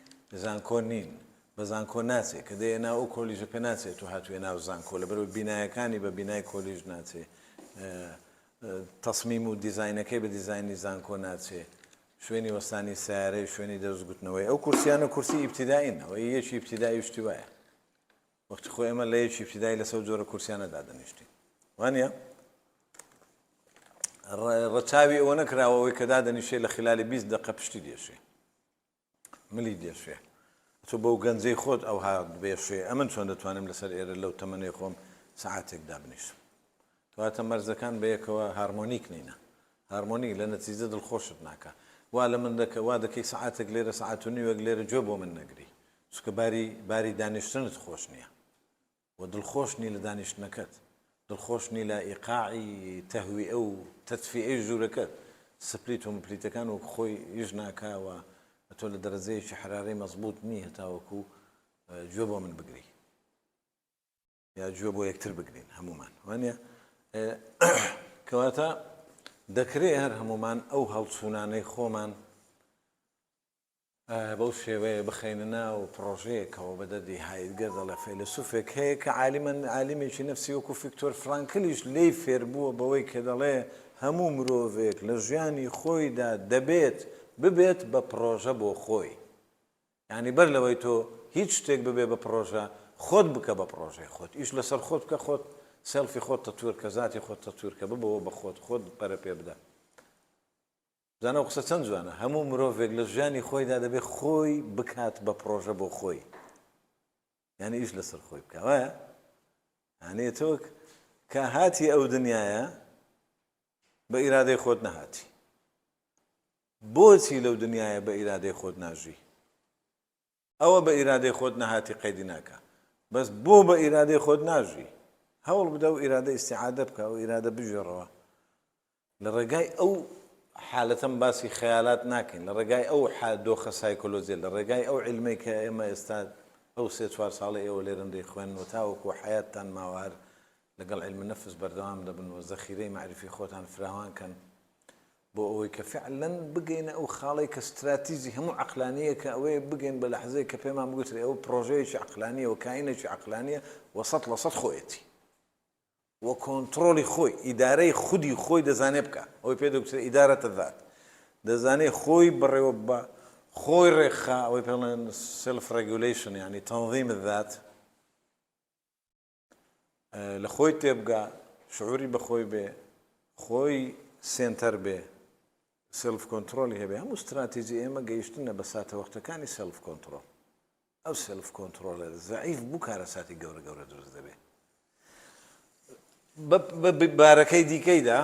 زانکۆ نین بە زانکۆ ناچێ کە دێیە ناو ئەو کۆلیژە پێ ناچێ تۆ هاتوویە ناو زانکۆ لەبەرئەوەی بینایەکانی بە بینای کۆلیژ ناچێ تەسمیم و دیزاینەکەی بە دیزاینی زانکۆ ناچێ شوێنی وەستانی سیارەی شوێنی دەرس گوتنەوەی ئەو کورسیانە کورسی ئیبتیدائین ئەوە یەکی ئیبتیدایی شتی وایە وەختی خۆی ئێمە لە یەکی ئیبتیدایی لەسەر جۆرە کورسیانە دادەنیشتین وانە ڕەچاوی ئەوە نەکراوە ئەوەی کە دادەنیشێ لە خلالی 20 دقە پشتی دێشێ ملی دێشێ. ئەتۆ بەو گەنجەی خۆت ئەوها بێشێ، ئەمن چۆن دەتوانم لەسەر ئێرە لەو تەمەنەی خۆم سەعاتێک دابنیشم؟ کەواتە مەرجەکان بەیەکەوە هارمۆنیک نینە. هارمۆنیک لە نەتیجە دڵخۆشت ناکا. وا لە من دەکە، وا دەکەی سەعاتێک لێرە سەعات و نیوێک لێرە گوێ بۆ من نەگری. چونکە باری باری دانیشتنت خۆش نییە. و دڵخۆش نی لە دانیشتنەکەت، دڵخۆش نی لە ئیقاعی تەهویئە و تەدفیئەی ژوورەکەت، سپلیت و مپلیتەکان وەک خۆی ئیش ناکا و ئەتۆ لە دەرەجەیەکی حەرارەی مەزبووت نی هەتاوەکو گوێ بۆ من بگری یا گوێ بۆ یەکتر بگرین هەموومان وانە کەواتە دەکرێ هەر هەموومان ئەو هەڵچوونانەی خۆمان بەو شێوەیە بخەینە ناو پڕۆژەیەکەوە بە دەردی هایدگەر دەڵێ فەیلەسوفێک هەیە کە عالیمە عالیمێکی نەفسی وەکو فیکتۆر فرانکلیش لێی فێربووە بەوەی کە دەڵێ هەموو مرۆڤێک لە ژیانی خۆیدا دەبێت ببێت بە پڕۆژە بۆ خۆی یانی بەر لەوەی تۆ هیچ شتێک ببێ بە پڕۆژە خۆت بکە بە پڕۆژەی خۆت ئیش لەسەر خۆت بکە خۆت self ی خۆت تەتویر کە زاتی خۆت تەتویر کە ببەوە بە خۆت خۆت پەرە پێ بدە بزانە ئەو قسە چەند جوانە، هەموو مرۆڤێک لە ژیانی خۆیدا دەبێت خۆی بکات بە پڕۆژە بۆ خۆی، یانی ئیش لەسەر خۆی بکا وایە؟ یانی تۆ کە هاتی ئەو دنیایە بە ئیرادەی خۆت نەهاتی، بۆچی لەو دنیایە بە ئیرادەی خۆت ناژی؟ ئەوە بە ئیرادەی خۆت نەهاتی قەیدی ناکا بەس بۆ بە ئیرادەی خۆت ناژی هەوڵ بدە و ئیرادە ئیستیعادە بکە و ئیرادە بگێڕەوە لە ڕێگای ئەو حالەتەم باسی خەیالات ناکەین لە ڕێگای ئەو دۆخە سایکۆلۆجیە لە ڕێگای ئەو عیلمەی کە ئێمە ئێستا ئەو سێ چوار ساڵەی ئێوە لێرەن دەیخوێنن و تاوەکو حەیاتتان ماوە هەر لەگەڵ عیلم نەفس بەردەوام دەبن و زەخیرەی مەعریفی خۆتان فراوان کەن بۆ ئەوەی کە فعلەن بگەینە ئەو خاڵەی کە ستراتیجی هەموو عەقلانییەکە ئەوەیە بگەین بە لەحزەیەک کە پێمان بگوترێ ئەوە پڕۆژەیەکی عەقلانییە و کائینێکی عەقلانییە و سەد لە سەد خۆیەتی و کۆنتڕۆڵی خۆی، ئیدارەی خودی خۆی دەزانێ بکا، ئەوەی پێ دەگوترێ ئیدارە الذات، دەزانێ خۆی بەڕێوە ببا، خۆی ڕێکخا، ئەوەی پێ دەڵێن self regulation یانی تنظیم الذات. لە خۆی تێبگا، شعوری بە خۆی بێ، خۆی سێنتەر بێ، self control ی هەبێ، هەموو ستراتیجی ئێمە گەیشتنە بە ساتەوەختەکانی self control. ئەو self control ە زەعیف بوو کارەساتی گەورە گەورە دروست دەبێ. بە بارەکەی دیکەیدا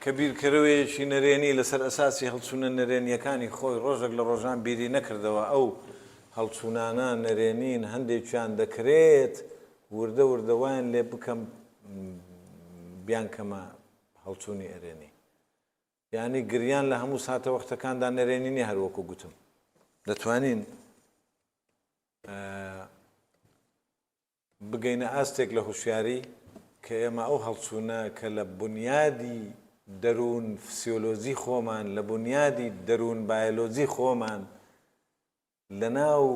کە بیرکەرەوەیەکی نەرێنی لەسەر ئەساسی هەڵچوونە نەرێنییەکانی خۆی ڕۆژێک لە ڕۆژان بیری نەکردەوە ئەو هەڵچوونانە نەرێنین هەندێکیان دەکرێت وردە وردە وایان لێ بکەم بیانکەمە هەڵچوونی ئەرێنی یانی گریان لە هەموو ساتەوەختەکاندا نەرێنی نیە هەروەکو گوتم دەتوانین بگەینە ئاستێک لە هوشیاری کە ئێمە ئەو هەڵچوونە کە لە بونیادی دەروون فسیۆلۆجی خۆمان، لە بونیادی دەروون بایەلۆجی خۆمان. لەناو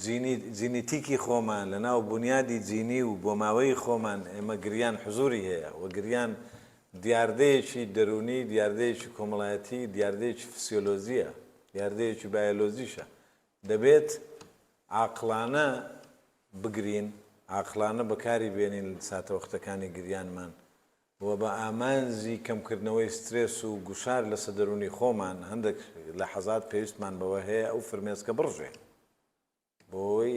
جینی جینیتیکی خۆمان، لەناو بونیادی جینی و بۆماوەیی خۆمان ئێمە گریان حزوری هەیە و گریان دیاردەیەکی دەروونی، دیاردەیەکی کۆمەڵایەتی، دیاردەیەکی فسیۆلۆجییە، دیاردەیەکی بایۆلۆجیشە. دەبێت عاقڵانە بگرین، عاقڵانە بەکاری بێنین ساتەوەختەکانی گریانمان و بە ئامانجی کەمکردنەوەی سترێس و گوشار لەسەر دەروونی خۆمان، هەندێک لەحەزات پێویستمان بەوە هەیە ئەو فرمێسکە بڕژێ بۆی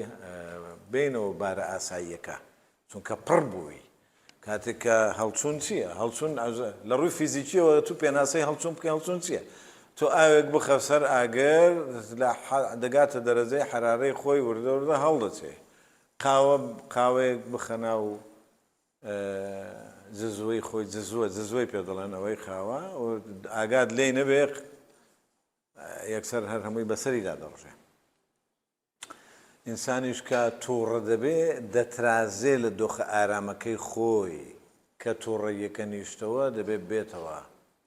بێینەوە بارە ئاساییەکە، چونکە پڕ بووی. کاتێک کە هەڵچوون چییە؟ هەڵچوون لە ڕووی فیزیکیەوە تو پێناسەی هەڵچوون بکەی هەڵچوون چییە؟ تۆ ئاوێک بخە سەر ئاگر دەگاتە دەرەجەی حەرارەی خۆی وردە وردە هەڵدەچێ. قاوە قاوەیەک بخە ناو جزوەی خۆی جزوە جزوەی پێ دەڵێن ئەوەی خاوە و ئاگات لێی نەبێ یەکسەر هەر هەمووی بەسەریدا دەڕژێ. ئینسانیش کە تووڕە دەبێ دەترازێ لە دۆخە ئارامەکەی خۆی، کە تووڕەییەکە نیشتەوە دەبێ بێتەوە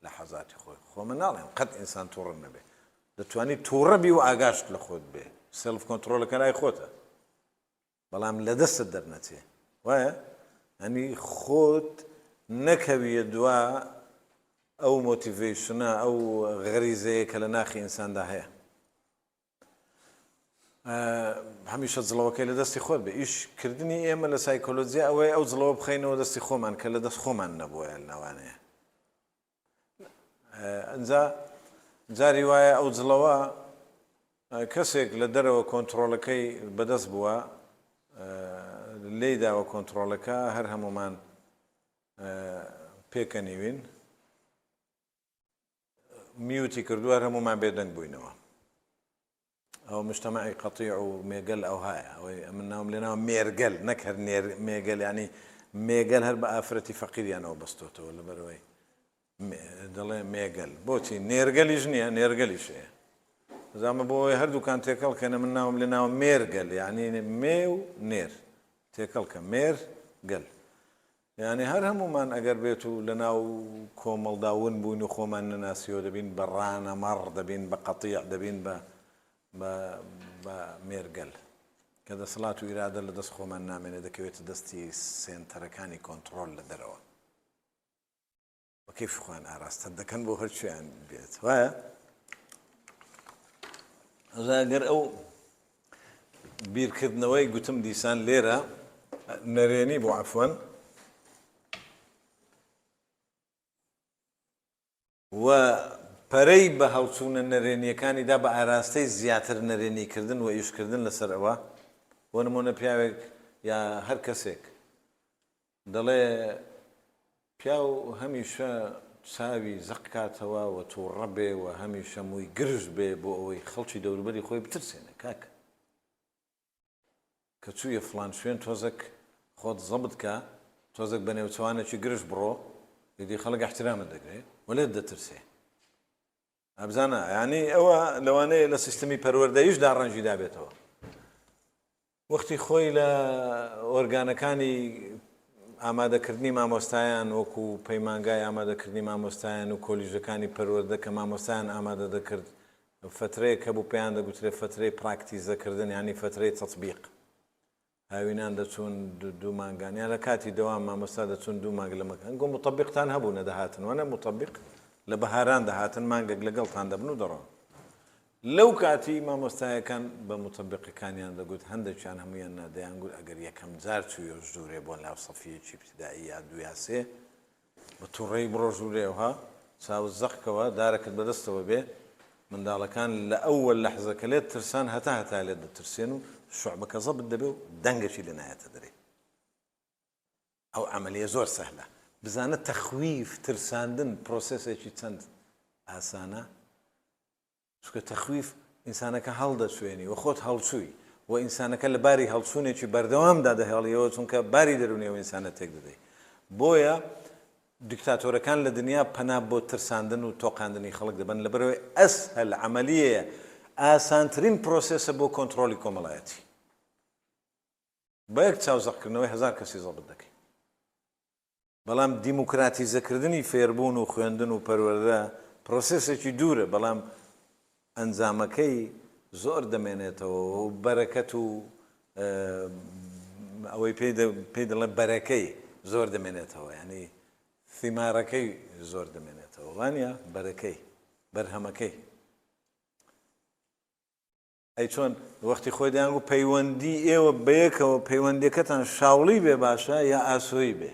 لە حەزاتی خۆی. خۆ من ناڵێم قەت ئینسان تووڕە نەبێ، دەتوانی تووڕە بی و ئاگاشت لە خۆت بێ، self control ەکە لای خۆتە. بەڵام لە دەستت دەرنەچێ وایە؟ یانی خۆت نەکەویە دوا ئەو motivation ە ئەو غەریزەیە کە لە ناخی ئینساندا هەیە هەمیشە جڵەوەکەی لە دەستی خۆت بێ ئیش کردنی ئێمە لە سایکۆلۆجیا ئەوەیە ئەو جڵەوە بخەینەوە دەستی خۆمان کە لە دەست خۆمان نەبووە لەوانەیە ئەنجا جاری وایە ئەو جڵەوە کەسێک لە دەرەوە کۆنتڕۆڵەکەی بەدەست بووە لێی داوە کۆنتڕۆڵەکە هەر هەمومان پێکەنیوین mute ی کردووە هەر هەمومان بێدەنگ بووینەوە. ئەوە مجتەمەعی قەتیع و مێگەل ئەوهایە ئەوەی ئەمن ناوم لێ ناوە مێرگەل نەک هەر نێر مێگەل یانی مێگەل هەر بە ئافرەتی فەقیریانەوە بەستۆتەوە لەبەرەوەی دەڵێ مێگەل بۆچی نێرگەلیش نییە نێرگەلیش هەیە زامە بۆ ئەوەی هەردووکان تێکەڵ کەنە من ناوم لێ ناوە مێرگەل یعنی مێ و نێر تێکەڵ کە مێر گەل یانی هەر هەموومان ئەگەر بێت و لە ناو کۆمەڵدا ون بووین و خۆمان نەناسیەوە دەبین بە ڕانە مەڕ، دەبین بە قەتیع، دەبین بە بە بە مێرگەل. کە دەسەڵات و ئیرادە لە دەست خۆمان نامێنێ دەکەوێتە دەستی سێنتەرەکانی کۆنتڕۆل لە دەرەوە. بە کەیفی خۆیان ئاراستەت دەکەن بۆ هەر کوێیان بێت وایە؟ ئەجا گەر ئەو بیرکردنەوەی گوتم دیسان لێرە نەرێنی بۆ عەفوەن و پەرەی بە هەڵچوونە نەرێنیەکانی دا بە ئاراستەی زیاتر نەرێنیکردن و ئیشکردن لەسەر ئەوە بۆ نمونە پیاوێک یا هەر کەسێک دەڵێ پیاو هەمیشە چاوی زەق کاتەوە و توڕە بێ و هەمیشە مووی گرژ بێ بۆ ئەوەی خەڵکی دەوروبەری خۆی بترسێنێ کاکە کە چوویە فڵان شوێن تۆزەک خۆت زەبت کە تۆزەک بە نێوچەوانێکی گرژ بڕۆ ئیدی خەڵک ئیحترامت دەگرێ و لێت دەترسێ. ئەبزانە یانی ئەوە لەوانەیە لە سیستمی پەروەردەیشدا ڕەنگی دابێتەوە. وەختی خۆی لە ئۆرگانەکانی ئامادەکردنی مامۆستایان وەکو پەیمانگای ئامادەکردنی مامۆستایان و کۆلیژەکانی پەروەردە کە مامۆستایان ئامادە دەکرد فەترەیەک هەبوو پێیان دەگوترێت فەترەی پراکتیزەکردن یانی فەترەی تەتبیق هاوینان دەچوون دوو مانگان یان لە کاتی دەوام مامۆستا دەچوون دوو مانگ لە مەکە ئەنگۆ موتەبیقتان هەبوو نەدەهاتن وانە موتەبیق لە بەهاران دەهاتن مانگێک لەگەڵتان دەبن و دەڕۆن لەو کاتی مامۆستایەکان بە موتەبیقەکانیان دەگوت هەندێکیان هەموویان نا دەیانگوت ئەگەر یەکەم جار چوویە ژوورێ بۆ ناو سەفیەکی ئیبتیدائی یا دوو یا سێ بە توڕەیی بڕۆ ژوورێ ها چاوت زەق کەوە دارەکت بەدەستەوە بێ منداڵەکان لە ئەوەل لەحزە کە لێت ترسان هەتا هەتایە لێت دەترسێن و شوعبەکە زەبت دەبێ و دەنگەکی لێ نایەتە دەرێ ئەو عەمەلیە زۆر سەهلە بزانە تەخویف ترساندن پرۆسێسێکی چەند ئاسانە چونکە تەخویف ئینسانەکە هەڵدەچوێنی و خۆت هەڵچووی و ئینسانەکە لە باری هەڵچوونێکی بەردەوامدا دەهێڵیەوە چونکە باری دەروونی ئەو ئینسانە تێک دەدەی بۆیە دیکتاتۆرەکان لە دنیا پەنا بۆ ترساندن و تۆقاندنی خەڵک دەبەن لەبەرئەوەی ئەسهل عەمەلیەیە ئاسانترین پرۆسێسە بۆ کۆنتڕۆڵی کۆمەڵایەتی بە یەک چاو زەقکردنەوەی هەزار کەسی زەبت دەکەی. بەڵام دیموکراتیزەکردنی فێربوون و خوێندن و پەروەردە پرۆسێسێکی دوورە، بەڵام ئەنجامەکەی زۆر دەمێنێتەوە و بەرەکەت و ئەوەی پێی دەڵێ بەرەکەی زۆر دەمێنێتەوە یانی ثیمارەکەی زۆر دەمێنێتەوە وانە بەرەکەی بەرهەمەکەی ئەی چۆن وەختی خۆی دەیانگوت پەیوەندی ئێوە بەیەکەوە پەیوەندیەکەتان شاوڵی بێ باشە یا ئاسۆیی بێ؟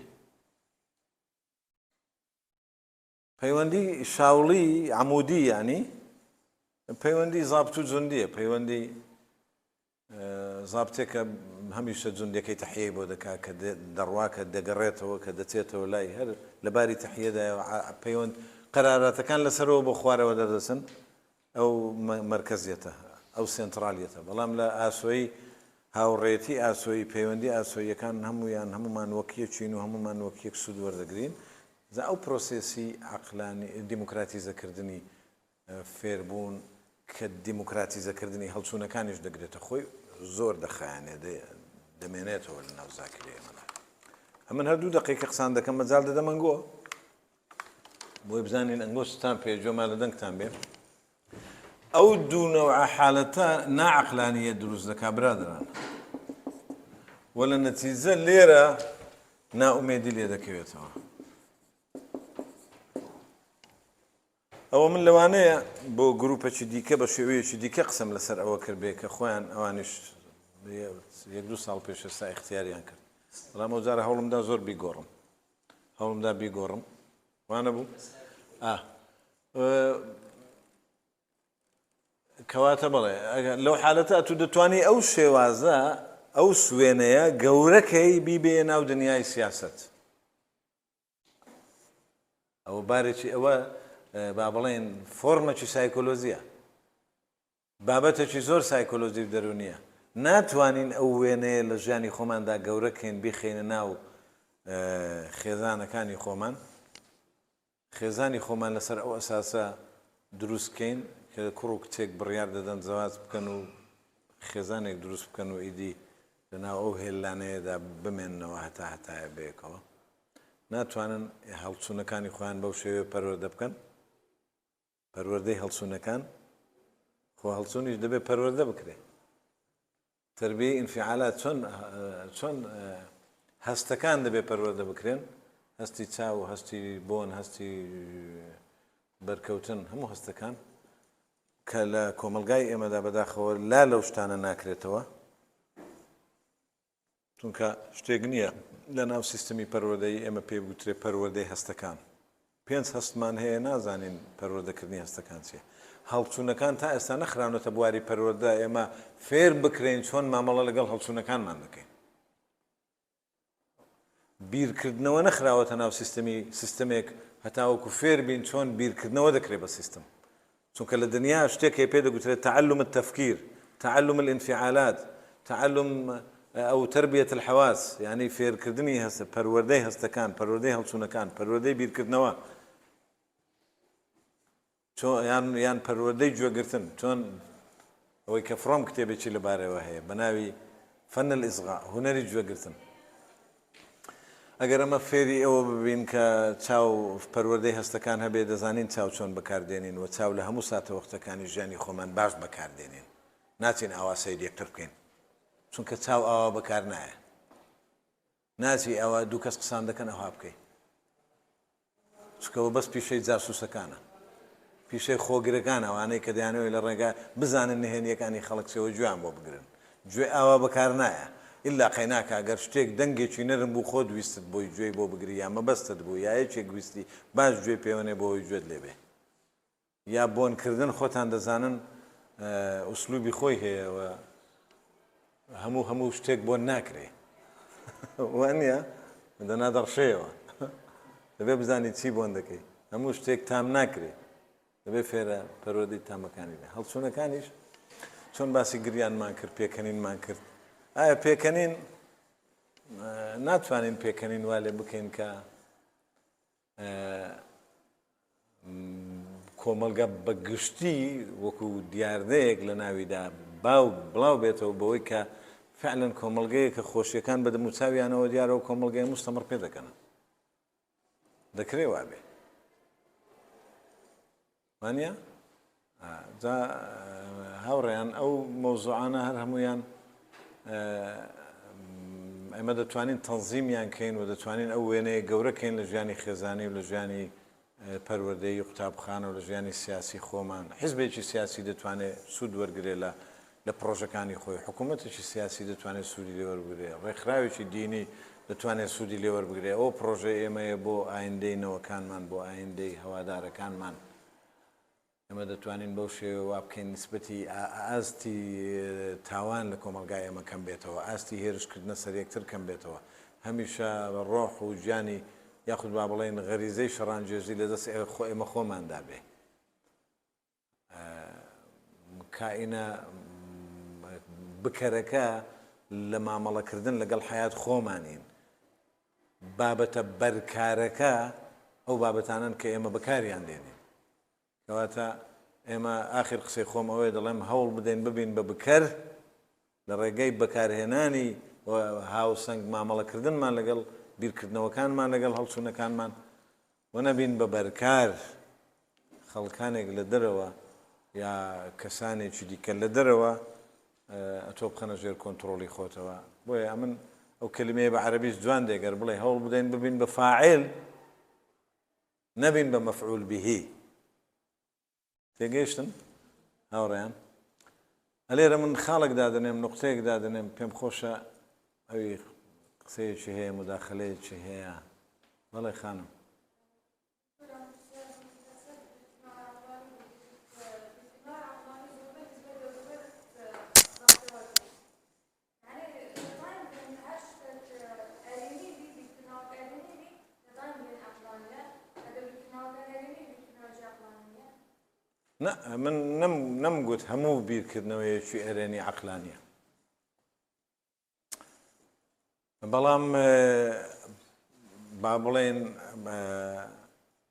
پەیوەندی شاوڵی عمودی یعنی پەیوەندی زابت و جوندیە پەیوەندی زابتێکە هەمیشە جوندەکەی تەحیەی بۆ دەکا کە دەڕوا کە دەگەڕێتەوە کە دەچێتەوە لای هەر لەباری تەحیەدایە پەیوەند قەراراتەکان لەسەرەوە بۆ خوارەوە دەردەچن ئەو مەرکەزیەتە، ئەو سێنترالیەتە، بەڵام لە ئاسۆی هاوڕێیەتی ئاسۆیی، پەیوەندی ئاسۆییەکان هەموویان، هەموومان وەک یەکین و هەموومان وەک یەک سوود وەردەگرین. جا ئەو پرۆسێسی عەقلانی، دیموکراتیزەکردنی فێربوون کە دیموکراتیزەکردنی هەڵچوونەکانیش دەگرێتە خۆی، زۆر دەخایەنێ، دەمێنێتەوە لە ناو زاکیرەی ئێمەدا. ئەمن هەر دوو دەقەی کە قسان دەکەم مەجال دەدەم ئەنگۆ. بۆی بزانین ئەنگۆ ستان پێ گوێمان لە دەنگتان بێ ئەو دوو نەوعە حالەتە ناعەقلانیە دروست دەکا برادران و لە نەتیجە لێرە نائومێدی لێ دەکەوێتەوە ئەوە من لەوانەیە بۆ گروپەکی دیکە بە شێوەیەکی دیکە قسەم لەسەر ئەوە کرد بێ کە خۆیان ئەوانیش یەک دوو ساڵ پێش ئێستا ئیختیاریان کرد بەڵام ئەو جارە هەوڵمدا زۆر بیگۆڕم هەوڵمدا بیگۆڕم وانەبوو ئا کەواتە بەڵێ لەو حالەتە ئەتو دەتوانی ئەو شێوازە ئەو سوێنەیە گەورەکەی بیبێ ناو دنیای سیاست ئەوە بارێکی ئەوە با بڵێن فۆرمەکی سایکۆلۆزیە بابەتێکی زۆر سایکۆلۆجی و دەروونییە. ناتوانین ئەو وێنەیە لە ژیانی خۆماندا گەورە کەین بیخەینە ناو خێزانەکانی خۆمان. خێزانی خۆمان لەسەر ئەو ئەساسە دروست کەین کە کوڕ و کچێک بڕیار دەدەن زەواج بکەن و خێزانێک دروست بکەن و ئیدی لەناو ئەو هێلانەیەدا بمێننەوە هەتا هەتایە بەیەکەوە. ناتوانن هەڵچوونەکانی خۆیان بەو شێوەیە پەروەردە بکەن. پەروەردەی هەڵچوونەکان، خۆ هەڵچوونیش دەبێت پەروەردە بکرێ. تەربیەی ئینفیعالات چۆن چۆن هەستەکان دەبێت پەروەردە بکرێن، هەستی چاو، هەستی بۆن، هەستی بەرکەوتن، هەموو هەستەکان کە لە کۆمەڵگای ئێمەدا بەداخەوە لا لەو شتانە ناکرێتەوە. چونکە شتێک نییە لە ناو سیستمی پەروەردەیی ئێمە پێی بگوترێ پەروەردەی هەستەکان. پێنج هەستمان هەیە نازانین پەروەردەکردنی هەستەکان چییە. هەڵچوونەکان تا ئێستا نەخراونەتە بواری پەروەردە ئێمە فێر بکرێین چۆن مامەڵە لەگەڵ هەڵچوونەکانمان دەکەین. بیرکردنەوە نەخراوەتە ناو سیستمی سیستمێک هەتاوەکو فێر بین چۆن بیرکردنەوە دەکرێت بە سیستم. چونکە لە دنیا شتێک هەیە پێ دەگوترێت تعلم التفکیر، تعلم الانفعالات، تعلم او تربیە الحواس، یانی فێرکردنی هەستە، پەروەردەی هەستەکان، پەروەردەی هەڵچوونەکان، پەروەردەی بیرکردنەوە، چۆن یان یان پەروەردەی گوێگرتن، چۆن ئەوەی کە فرۆم کتێبێکی لەبارەیەوە هەیە بە ناوی فن الإصغاء، هونەری گوێگرتن. ئەگەر ئەمە فێری ئەوە ببین کە چاو پەروەردەی هەستەکان هەبێ دەزانین چاو چۆن بەکار دێنین و چاو لە هەموو ساتەوەختەکانی ژیانی خۆمان باش بەکار دێنین ناچین ئاوا سەیری یەکتر بکەین چونکە چاو ئاوا بەکار نایە ناچی ئەوە دوو کەس قسان دەکەن ئەوها بکەی چونکە ئەوە بەس پیشەی جاسوسەکانە پیشەی خۆگرەکانە ئەوانەی کە دەیانەوێت لە ڕێگا بزانن نهێنیەکانی خەڵک چیەوە گوێیان بۆ بگرن گوێ ئاوا بەکار نایە ئیلا قەیناکە گەر شتێک دەنگێکی نەرم بوو خۆت ویستت بۆی گوێی بۆ بگری یا مەبەستت بوو یا یەکێک ویستی باش گوێی پێوەنێ بۆ ئەوەی گوێت لێ بێ یا بۆن کردن خۆتان دەزانن ئوسلوبی خۆی هەیە و هەموو هەموو شتێک بۆن ناکرێ وانە دەنا دەڕشەیەوە دەبێ بزانی چی بۆن دەکەی هەموو شتێک تام ناکرێ دەبێ فێرە پەروەردەی تامەکانی بێ هەڵچوونەکانیش چۆن باسی گریانمان کرد پێکەنینمان کرد ئایا پێکەنین ناتوانین پێکەنین وا لێ بکەین کە کۆمەڵگە بە گشتی وەکو دیاردەیەک لە ناویدا باو بڵاو بێتەوە بەوەی کە فعلەن کۆمەڵگەیە کە خۆشیەکان بە دەموچاویانەوە دیارە و کۆمەڵگەی مستەمڕ پێ دەکەن دەکرێ وابێ وانە؟ جا هاوڕێیان ئەو مەوزوعانە هەر هەموویان ئێمە دەتوانین تەنزیمیان کەین و دەتوانین ئەو وێنەیە گەورە کەین لە ژیانی خێزانی و لە ژیانی پەروەردەیی قوتابخانە و لە ژیانی سیاسی خۆمان. حیزبێکی سیاسی دەتوانێت سوود وەرگرێ لە لە پڕۆژەکانی خۆی، حکوومەتێکی سیاسی دەتوانێت سوودی لێ وەربگرێ، ڕێکخراوێکی دینی دەتوانێت سوودی لێ وەربگرێ. ئەوە پڕۆژەی ئێمەیە بۆ ئایندەی نەوەکانمان، بۆ ئایندەی هەوادارەکانمان. ئێمە دەتوانین بەو شێوەیە وا بکەین نیسبەتی ئاستی تاوان لە کۆمەڵگای ئێمە کەم بێتەوە، ئاستی هێرشکردنە سەر یەکتر کەم بێتەوە، هەمیشە ڕۆح و گیانی یاخود با بڵێین غەریزەی شەڕانگێزی لە دەست ئێمە خۆماندا بێ. کائینە بکەرەکە لە مامەڵەکردن لەگەڵ حەیات خۆمانین. بابەتە بەرکارەکە ئەو بابەتانەن کە ئێمە بەکاریان دێنین. کەواتە ئێمە ئاخر قسەی خۆم ئەوەیە دەڵێم هەوڵ بدەین ببین بە بکەر لە ڕێگەی بەکارهێنانی و هاوسەنگ مامەڵەکردنمان لەگەڵ بیرکردنەوەکانمان لەگەڵ هەڵچوونەکانمان و نەبین بە بەرکار خەڵکانێک لە دەرەوە یا کەسانێکی دیکە لە دەرەوە ئەتۆ بخەنە ژێر کۆنتڕۆڵی خۆتەوە. بۆیە ئەمن ئەو کەلیمەیە بە عەرەبیش جوان دێ گەر بڵێ هەوڵ بدەین ببین بە فاعل نەبین بە مەفعول بهی. تێگەیشتن هاوڕێیان؟ ئەلێرە من خاڵێک دادەنێم نوقتەیەک دادەنێم پێم خۆشە ئەوی قسەیەکی هەیە مداخلەیەکی هەیە بەڵێ خانم. نا من نەم نەمگوت هەموو بیرکردنەوەیەکی ئەرێنی عەقلانیە بەڵام با بڵێن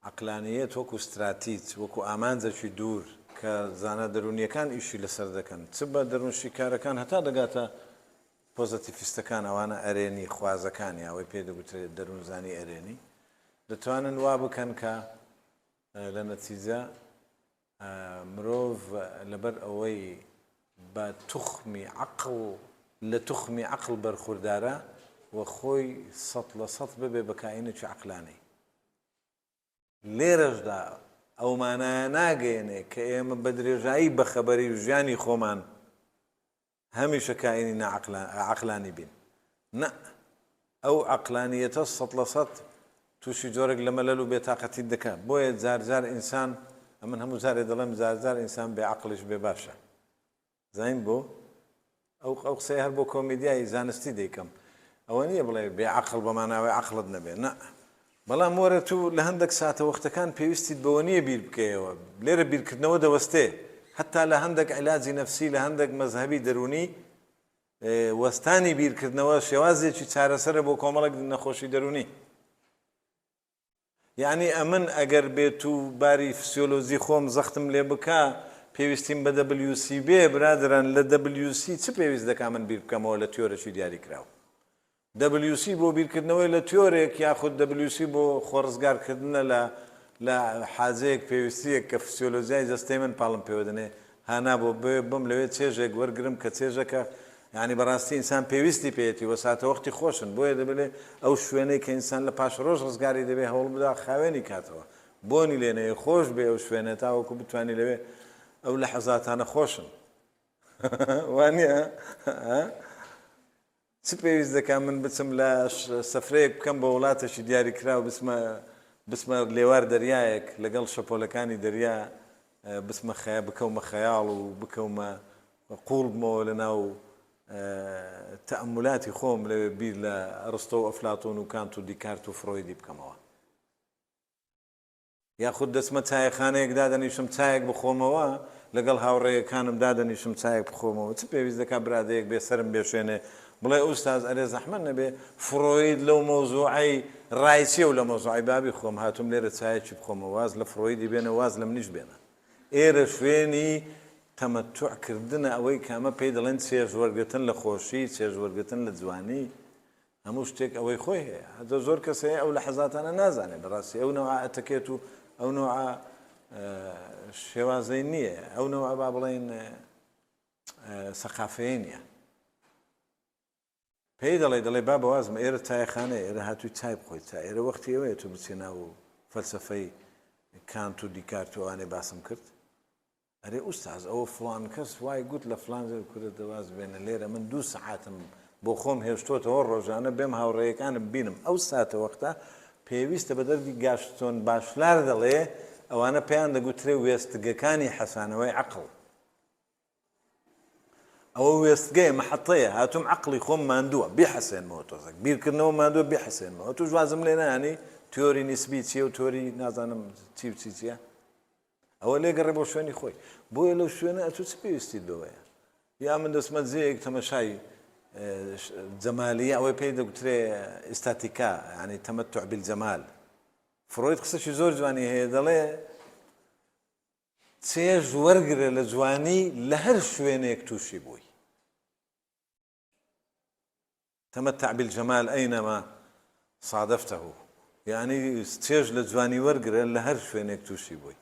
عەقلانییەت وەکو ستراتیج، وەکو ئامانجێکی دوور کە زانا دەروونییەکان ئیشی لەسەر دەکەن، چ بە دەروونشیکارەکان هەتا دەگاتە پۆزەتیفیستەکان، ئەوانە ئەرێنی خوازەکان یا ئەوەی پێی دەگوترێت دەروونزانی ئەرێنی، دەتوانن وا بکەن کە لە نەتیجە مرۆڤ لەبەر ئەوەی بە توخمی عەقڵ لە توخمی عەقڵ بەرخوردارە و خۆی 100% ببێ بە کائینێکی عەقلانی. لێرەشدا ئەو مانایە ناگەیەنێ کە ئێمە بە درێژایی بەخەبەری و ژیانی خۆمان هەمیشە کائینی ناعەقلانی بین. نا، ئەو عەقلانییەتە 100% تووشی جۆرێک لە مەلەل و بێتاقەتیت دەکا. بۆیە جارجار ئینسان، ئەمن هەموو جارێ دەڵێم جارجار ئینسان بێ عەقڵیش بێ باشە. زانیت بۆ؟ ئەو ئەو قسەیە هەر بۆ کۆمیدیای زانستی دەیکەم. ئەوە نییە بڵێ بێ عەقڵ بە ماناوەی عەقڵت نەبێ. نا. بەڵام وەرە تو لە هەندەک ساتەوەختەکان پێویستیت بەوە نییە بیر بکەیەوە. لێرە بیرکردنەوە دەوەستێ. هەتا لە هەندەک عیلاجی نەفسی، لە هەندەک مەزهەبی دەروونی، وەستانی بیرکردنەوە شێوازێکی چارەسەرە بۆ کۆمەڵێک نەخۆشی دەروونی. یەعنی ئەمن ئەگەر بێتو باری فسیۆلۆجی خۆم زەختم لێ بکا پێویستیم بە WC بێ، برادەران لە WC چ پێویست دەکا من بیر بکەمەوە لە تیۆرێکی دیاریکراو؟ WC بۆ بیرکردنەوەی لە تیۆرێک یاخود WC بۆ خۆڕزگارکردنە لە لە حاجەیەک پێویستییەک کە فسیۆلۆجیای جەستەی من پاڵم پێوە دەنێ هانا بۆ بۆیە بم لەوێ چێژێک وەرگرم کە چێژەکە یانی بەڕاستی ئینسان پێویستی پێیەتی وە ساتەوەختی خۆشن بۆیە دەبێ ئەو شوێنەی کە ئینسان لە پاشەڕۆژ ڕزگاری دەبێ هەوڵ بدا خاوێنی کاتەوە بۆنی لێ نەیە خۆش بێ ئەو شوێنە تاوەکو بتوانی لەوێ ئەو لەحەزاتانە خۆشن وانە چ پێویست دەکا من بچم لە سەفرەیەک بکەم بۆ وڵاتێکی دیاریکراو بچمە بچمە لێوار دەریایەک لەگەڵ شەپۆلەکانی دەریا بچمە خەیا بکەومە خەیاڵ و بکەومە قوڵ بمەوە لە ناو تەئەمولاتی خۆم لەوێ بیر لە ئەڕستۆ و ئەفلاتۆن و کانت و دیکارت و فرۆیدی بکەمەوە. یاخود دەچمە چایەخانەیەک دادەنیشم چایەک بخۆمەوە، لەگەڵ هاوڕێیەکانم دادەنیشم چایەک بخۆمەوە، چ پێویست دەکا برادەیەک بێ سەرم بێشێنێ بڵێ ئوستاز ئەرێ زەحمەت نەبێ فرۆید لەو مەوزوعەی ڕای چیە و لە مەوزوعی بابی خۆم هاتووم لێرە چایەکی بخۆمەوە واز لە فرۆیدی بێنە واز لە منیش بێنە ئێرە شوێنی تەمەتوع کردنە ئەوەی کە ئەمە پێی دەڵێن چێژ وەرگرتن لە خۆشی چێژ وەرگرتن لە جوانی هەموو شتێک ئەوەی خۆی هەیە. هەتا زۆر کەس هەیە ئەو لەحەزاتانە نازانێت بەڕاستی ئەو نەوعە ئەتەکێت و ئەو نەوعە. شێوازەی نییە، ئەو نەوعە با بڵێین سەقافەیە نییە. پێی دەڵێ دەڵێ بابە وازم ئێرە چایەخانەیە ئێرە هاتووی چای بخۆی چای ئێرە وەختی ئەوەیە تۆ بچێ ناو فەلسەفەی کانت و دیکارت و ئەوانەی باسم کرد ئەرێ ئوستاز ئەوە فڵان کەس وای گوت لە فڵان جێ کورە دە واز بێنە لێرە من دوو سەعاتم بۆ خۆم هێشتۆتەوە ڕۆژانە بێم هاوڕێیەکانم بینم ئەو ساتە وەختە پێویستە بە دەردی گاشتۆن باشلار دەڵێ ئەوانە پێیان دەگوترێ وێستگەکانی حەسانەوەی عەقڵ ئەوە وێستگەیە مەحەتەیە هاتووم عەقڵی خۆم ماندووە بیحەسێنمەوە تۆزێک بیرکردنەوە ماندووە بیحەسێنمەوە توش وازم لێ نایانی تیۆری نیسبی چییە و تۆری نازانم چی و چی چییە ئەوە لێگەڕێ بۆ شوێنی خۆی بۆیە لەو شوێنە ئەتوو چ پێویستیت بەوەیە یا من دەستمە جێیەک تەمەشای جەمالیە ئەوەی پێی دەگوترێ ئیستاتیکا یعنی تەمەتع بالجمال فرۆید قسەکی زۆر جوانی هەیە دەڵێ چێژ وەرگرە لە جوانی لە هەر شوێنێک تووشی بووی. تمتع بالجمال اینما صادفته یعنی چێژ لە جوانی وەرگرە لە هەر شوێنێک تووشی بووی.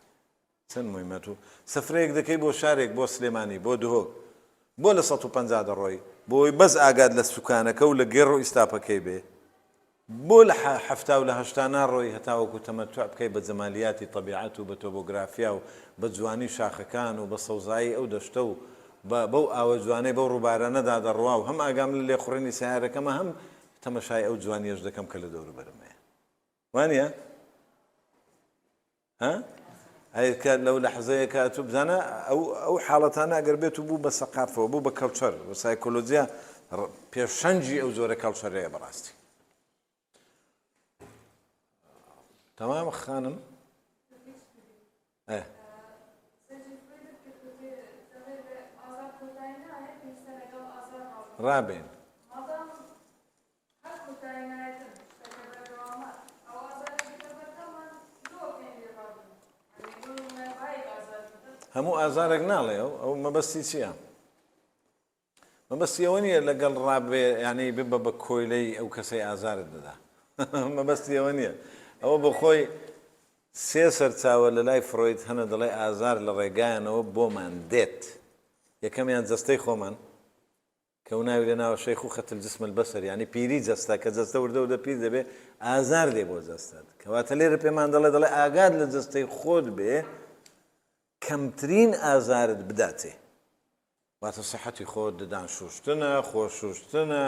چەند مهمە تو سەفرەیەک دەکەی بۆ شارێک بۆ سلێمانی بۆ دهۆک بۆ لە 150 دەڕۆی بۆی بەس ئاگات لە سوکانەکە و لە گێڕ و ئیستاپەکەی بێ بۆ لە 70 و لە 80 ناڕۆی هەتاوەکو تەمەتوع بکەی بە جەمالیاتی تەبیعەت و بە تۆبۆگرافیا و بە جوانی شاخەکان و بە سەوزایی ئەو دەشتە و بە بەو ئاوە جوانەی بەو ڕووبارانەدا دەڕوا و هەم ئاگام لە لێخوڕینی سەیارەکەمە هەم تەمەشای ئەو جوانیەش دەکەم کە لە دەوروبەرم هەیە. وانە؟ ها؟ ئەی کە لەو لەحزەیە کە ئەتوو بزانە ئەو ئەو حاڵەتانە ئەگەر بێت و بوو بە سەقافەوە بوو بە culture و سایکۆلۆجیا پێشەنگی ئەو جۆرە culture ەیە بەڕاستی تەمام خانم ئێ. ڕابێن. هەموو ئازارێک ناڵێ ئەو ئەو مەبەستی چییە؟ مەبەستی ئەوە نییە لەگەڵ ڕابێ یانی ببە بە کۆیلەی ئەو کەسەی ئازارت دەدا مەبەستی ئەوە نییە ئەوە بۆ خۆی سێ سەرچاوە لە لای فرۆید هەنە دەڵێ ئازار لە ڕێگایانەوە بۆمان دێت یەکەمیان جەستەی خۆمان کە و ناوی لێناوە شیخوخە الجسم البشری یانی پیری جەستە کە جەستە وردە وردە پیر دەبێ ئازار دێ بۆ جەستەت کەواتە لێرە پێمان دەڵێ دەڵێ ئاگات لە جەستەی خۆت بێ کەمترین ئازارت بداتێ واتە سەحەتی خۆت ددان شوشتنە خۆ شوشتنە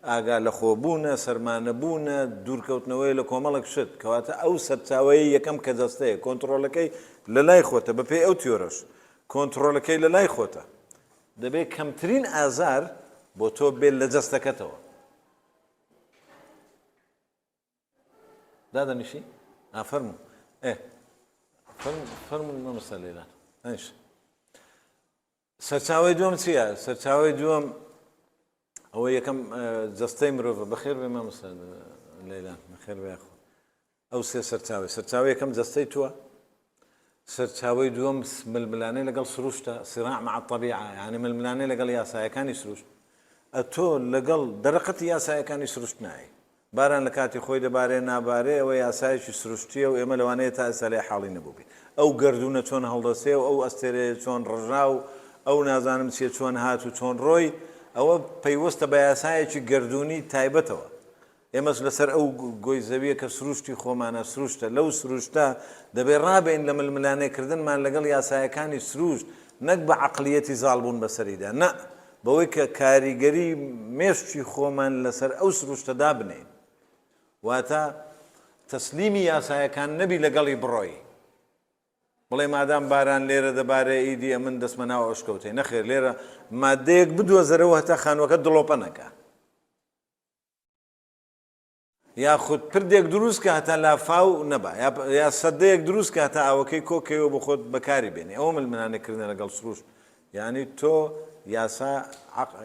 ئاگا لە خۆبوونە سەرمانەبوونە دوورکەوتنەوەی لە کۆمەڵک شت کەواتە ئەو سەرچاوەیە یەکەم کە جەستەیە کۆنتڕۆلەکەی لە لای خۆتە بەپێی ئەو تیۆرەش کۆنتڕۆلەکەی لە لای خۆتە دەبێت کەمترین ئازار بۆ تۆ بێت لە جەستەکەتەوە. دادەنیشی؟ ئا فەرموو. ئێ فەرموو مامۆستا لەیلان. دانیش. سەرچاوەی دووەم چییە؟ سەرچاوەی دووەم ئەوە یەکەم جەستەی مرۆڤە. بەخێر بێ مامۆستا لەیلان. بەخێر بێ یاخوا. ئەو سێ سەرچاوەی، سەرچاوەی یەکەم جەستەی تووە، سەرچاوەی دووەم ململانێ لەگەڵ سروشتە، صراع مع الطبیعە، یانی ململانێ لەگەڵ یاسایەکانی سروشت، ئەتۆ لەگەڵ دەرەقەتی یاسایەکانی سروشت نایەی، باران لە کاتی خۆی دەبارێ نابارێ ئەوە یاسایەکی سروشتییە و ئێمە لەوانەیە تا ئێستا لێی حاڵی نەبووبین، ئەو گەردوونە چۆن هەڵدەسێ و ئەو ئەستێرەیە چۆن ڕژا و ئەو نازانم چییە چۆن هات و چۆن ڕۆی، ئەوە پەیوەستە بە یاسایەکی گەردوونی تایبەتەوە. ئێمەش لەسەر ئەو گۆی زەویە کە سروشتی خۆمانە، سروشتە، لەو سروشتە دەبێ ڕابێین لە ململانێ کردنمان لەگەڵ یاسایەکانی سروشت، نەک بە عەقڵیەتی زاڵبوون بەسەریدا، نا، بەوەی کە کاریگەری مێشکی خۆمان لەسەر ئەو سروشتە دابنێین. واتە تەسلیمی یاسایەکان نەبی لەگەڵی بڕۆی. بڵێ مادام باران لێرە دەبارێ ئیدی ئەمن دەچمە ناو ئەشکەوتەی، نەخێر لێرە ماددەیەک بدۆزەرەوە هەتا خانووەکەت دڵۆپە نەکا. یاخود پردێک دروست کە هەتا لافاو نەبا یا سەدەیەک دروست کە هەتا ئاوەکەی کۆ کەیەوە بۆ خۆت بەکاری بێنی ئەوە ململانێ کردنە لەگەڵ سروشت یعنی تۆ یاسا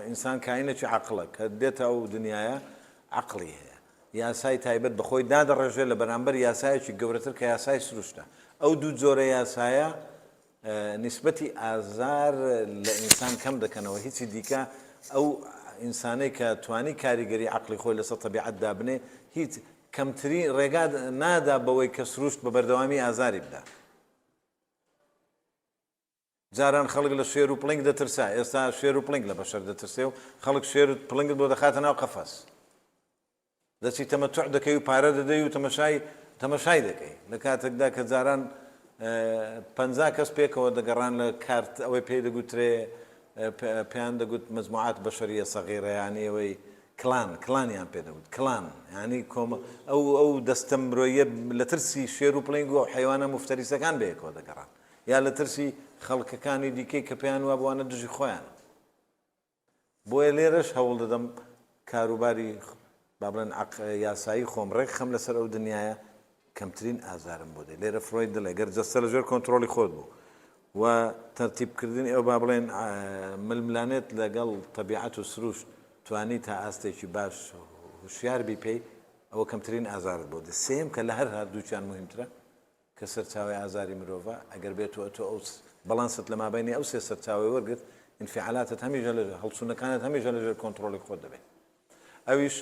ئینسان کائینێکی عەقڵە کە دێتە ئەو دنیاە عەقڵی هەیە یاسای تایبەت بەخۆی دادەڕێژێ لە بەرامبەر یاسایەکی گەورەتر کە یاسای سروشتە ئەو دوو جۆرە یاسایە نیسبەتی ئازار لە ئینسان کەم دەکەنەوە، هیچی دیکە ئەو ئینسانەی کە توانی کاریگەری عەقڵی خۆی لەسەر تەبیعەت دابنێ هیچ کەمترین ڕێگا نادا بەوەی کە سروشت بە بەردەوامی ئازاری بدا. جاران خەڵک لە شێر و پڵنگ دەترسا، ئێستا شێر و پڵنگ لە بەشەر دەترسێ و خەڵک شێر و پڵنگت بۆ دەخاتە ناو قەفەس. دەچی تەمەتوع دەکەی و پارە دەدەی و تەمەشای تەمەشای دەکەی. لە کاتێکدا کە جاران 50 کەس پێکەوە دەگەڕان لە کارت ئەوەی پێی دەگوترێ پێیان دەگوت مجموعات بەشەریە سەغیرە یانی ئەوەی clan clan یان پێ دەگوت clan یانی کۆمە ئەو ئەو دەستە مرۆیە لە ترسی شێر و پڵنگ و حەیوانە موفتەریسەکان بەیەکەوە دەگەڕان. یا لە ترسی خەڵکەکانی دیکەی کە پێیان وابوو ئەوانە دژی خۆیانن. بۆیە لێرەش هەوڵ دەدەم کاروباری با بڵێن یاسایی خۆم ڕێکخەم لەسەر ئەو دنیایە کەمترین ئازارم بۆ دێ. لێرە فرۆید دەڵێ گەر جەستە لەژێر کۆنترۆڵی خۆت بوو و تەرتیبکردنی ئەو با بڵێن ململانێت لەگەڵ تەبیعەت و سروشت توانی تا ئاستێکی باش هوشیار بی پێی ئەوە کەمترین ئازارت بۆ دێ. سێیەم کە لە هەر هەردووکیان موهیمترە کە سەرچاوەی ئازاری مرۆڤە، ئەگەر بێتو ئەتۆ ئەو بەڵانست لە مابەینی ئەو سێ سەرچاوەی وەرگرت، ئینفیعالاتت هەمیشە لە هەڵچوونەکانت هەمیشە لە ژێر کۆنتڕۆڵی خۆت دەبێ. ئەویش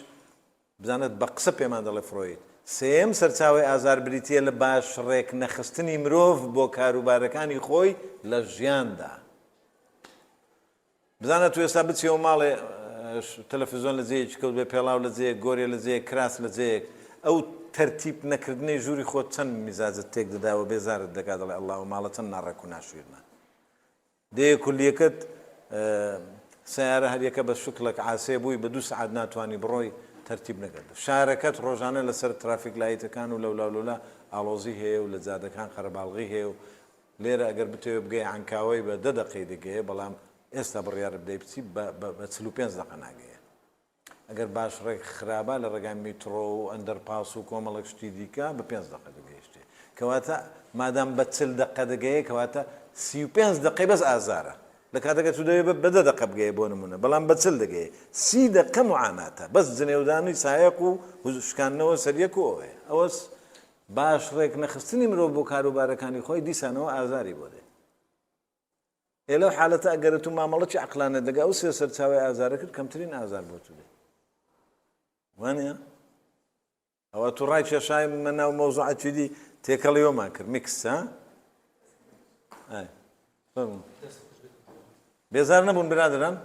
بزانە بە قسە پێمان دەڵێ فرۆید، سێیەم سەرچاوەی ئازار بریتییە لە باش ڕێک نەخستنی مرۆڤ بۆ کاروبارەکانی خۆی لە ژیاندا. بزانە تو ئێستا بچیەوە ماڵێ تەلەفزیۆن لە جێیەکی کەوت بێ پێڵاو لە جێیەک گۆرێ لە جێیەک کراس لە جێیەک ئەو تەرتیب نەکردنەی ژووری خۆت چەند میزاجت تێک دەدا و بێزارت دەکا دەڵێ ئەڵڵا ئەو ماڵە چەند ناڕێک و ناشیرنە دێیە کولیەکەت سەیارە هەریەکە بە شکڵێک عاسێ بووی بە دوو سەعات ناتوانی بڕۆی تەرتیب نەکرد شارەکەت ڕۆژانە لەسەر traffic light ەکان و لەولا لەولا ئاڵۆزی هەیە و لە جادەکان قەرەباڵغی هەیە و لێرە ئەگەر بتەوێ بگەیە عەنکاوەی بە دە دەقەی دەگەیە بەڵام ئێستا بڕیارت بدەی بچی بە بە 45 دەقە ناگەیە ئەگەر باش ڕێک خرابا لە ڕێگای میتڕۆ و underpass و کۆمەڵێک شتی دیکە بە پێنج دەقە دەگەیشتێ کەواتە مادام بە چل دەقە دەگەیە کەواتە 35 دەقەی بەس ئازارە لە کاتەکە تو دەوێ بە دە دەقە بگەیە بۆ نمونە بەڵام بە چل دەگەیە سی دەقە معاناتە بەس جنێودانی سایەق و شکاندنەوە سەریەک و ئەوەیە ئەوەس باش ڕێک نەخستنی مرۆڤ بۆ کاروبارەکانی خۆی دیسانەوە ئازاری بۆ دێ. ئێ لەو حالەتە ئەگەر تو مامەڵەکی عەقلانەت لەگە ئەو سێ سەرچاوەی ئازارە کرد کەمترین ئازار بۆ تو دێ. وانە؟ ئەوە تو ڕای کێشای مە ناو مەوزوعەکی دی تێکەڵی وەمان کرد mix ها؟ ئای فەرموو. بێزار نەبوون برادران؟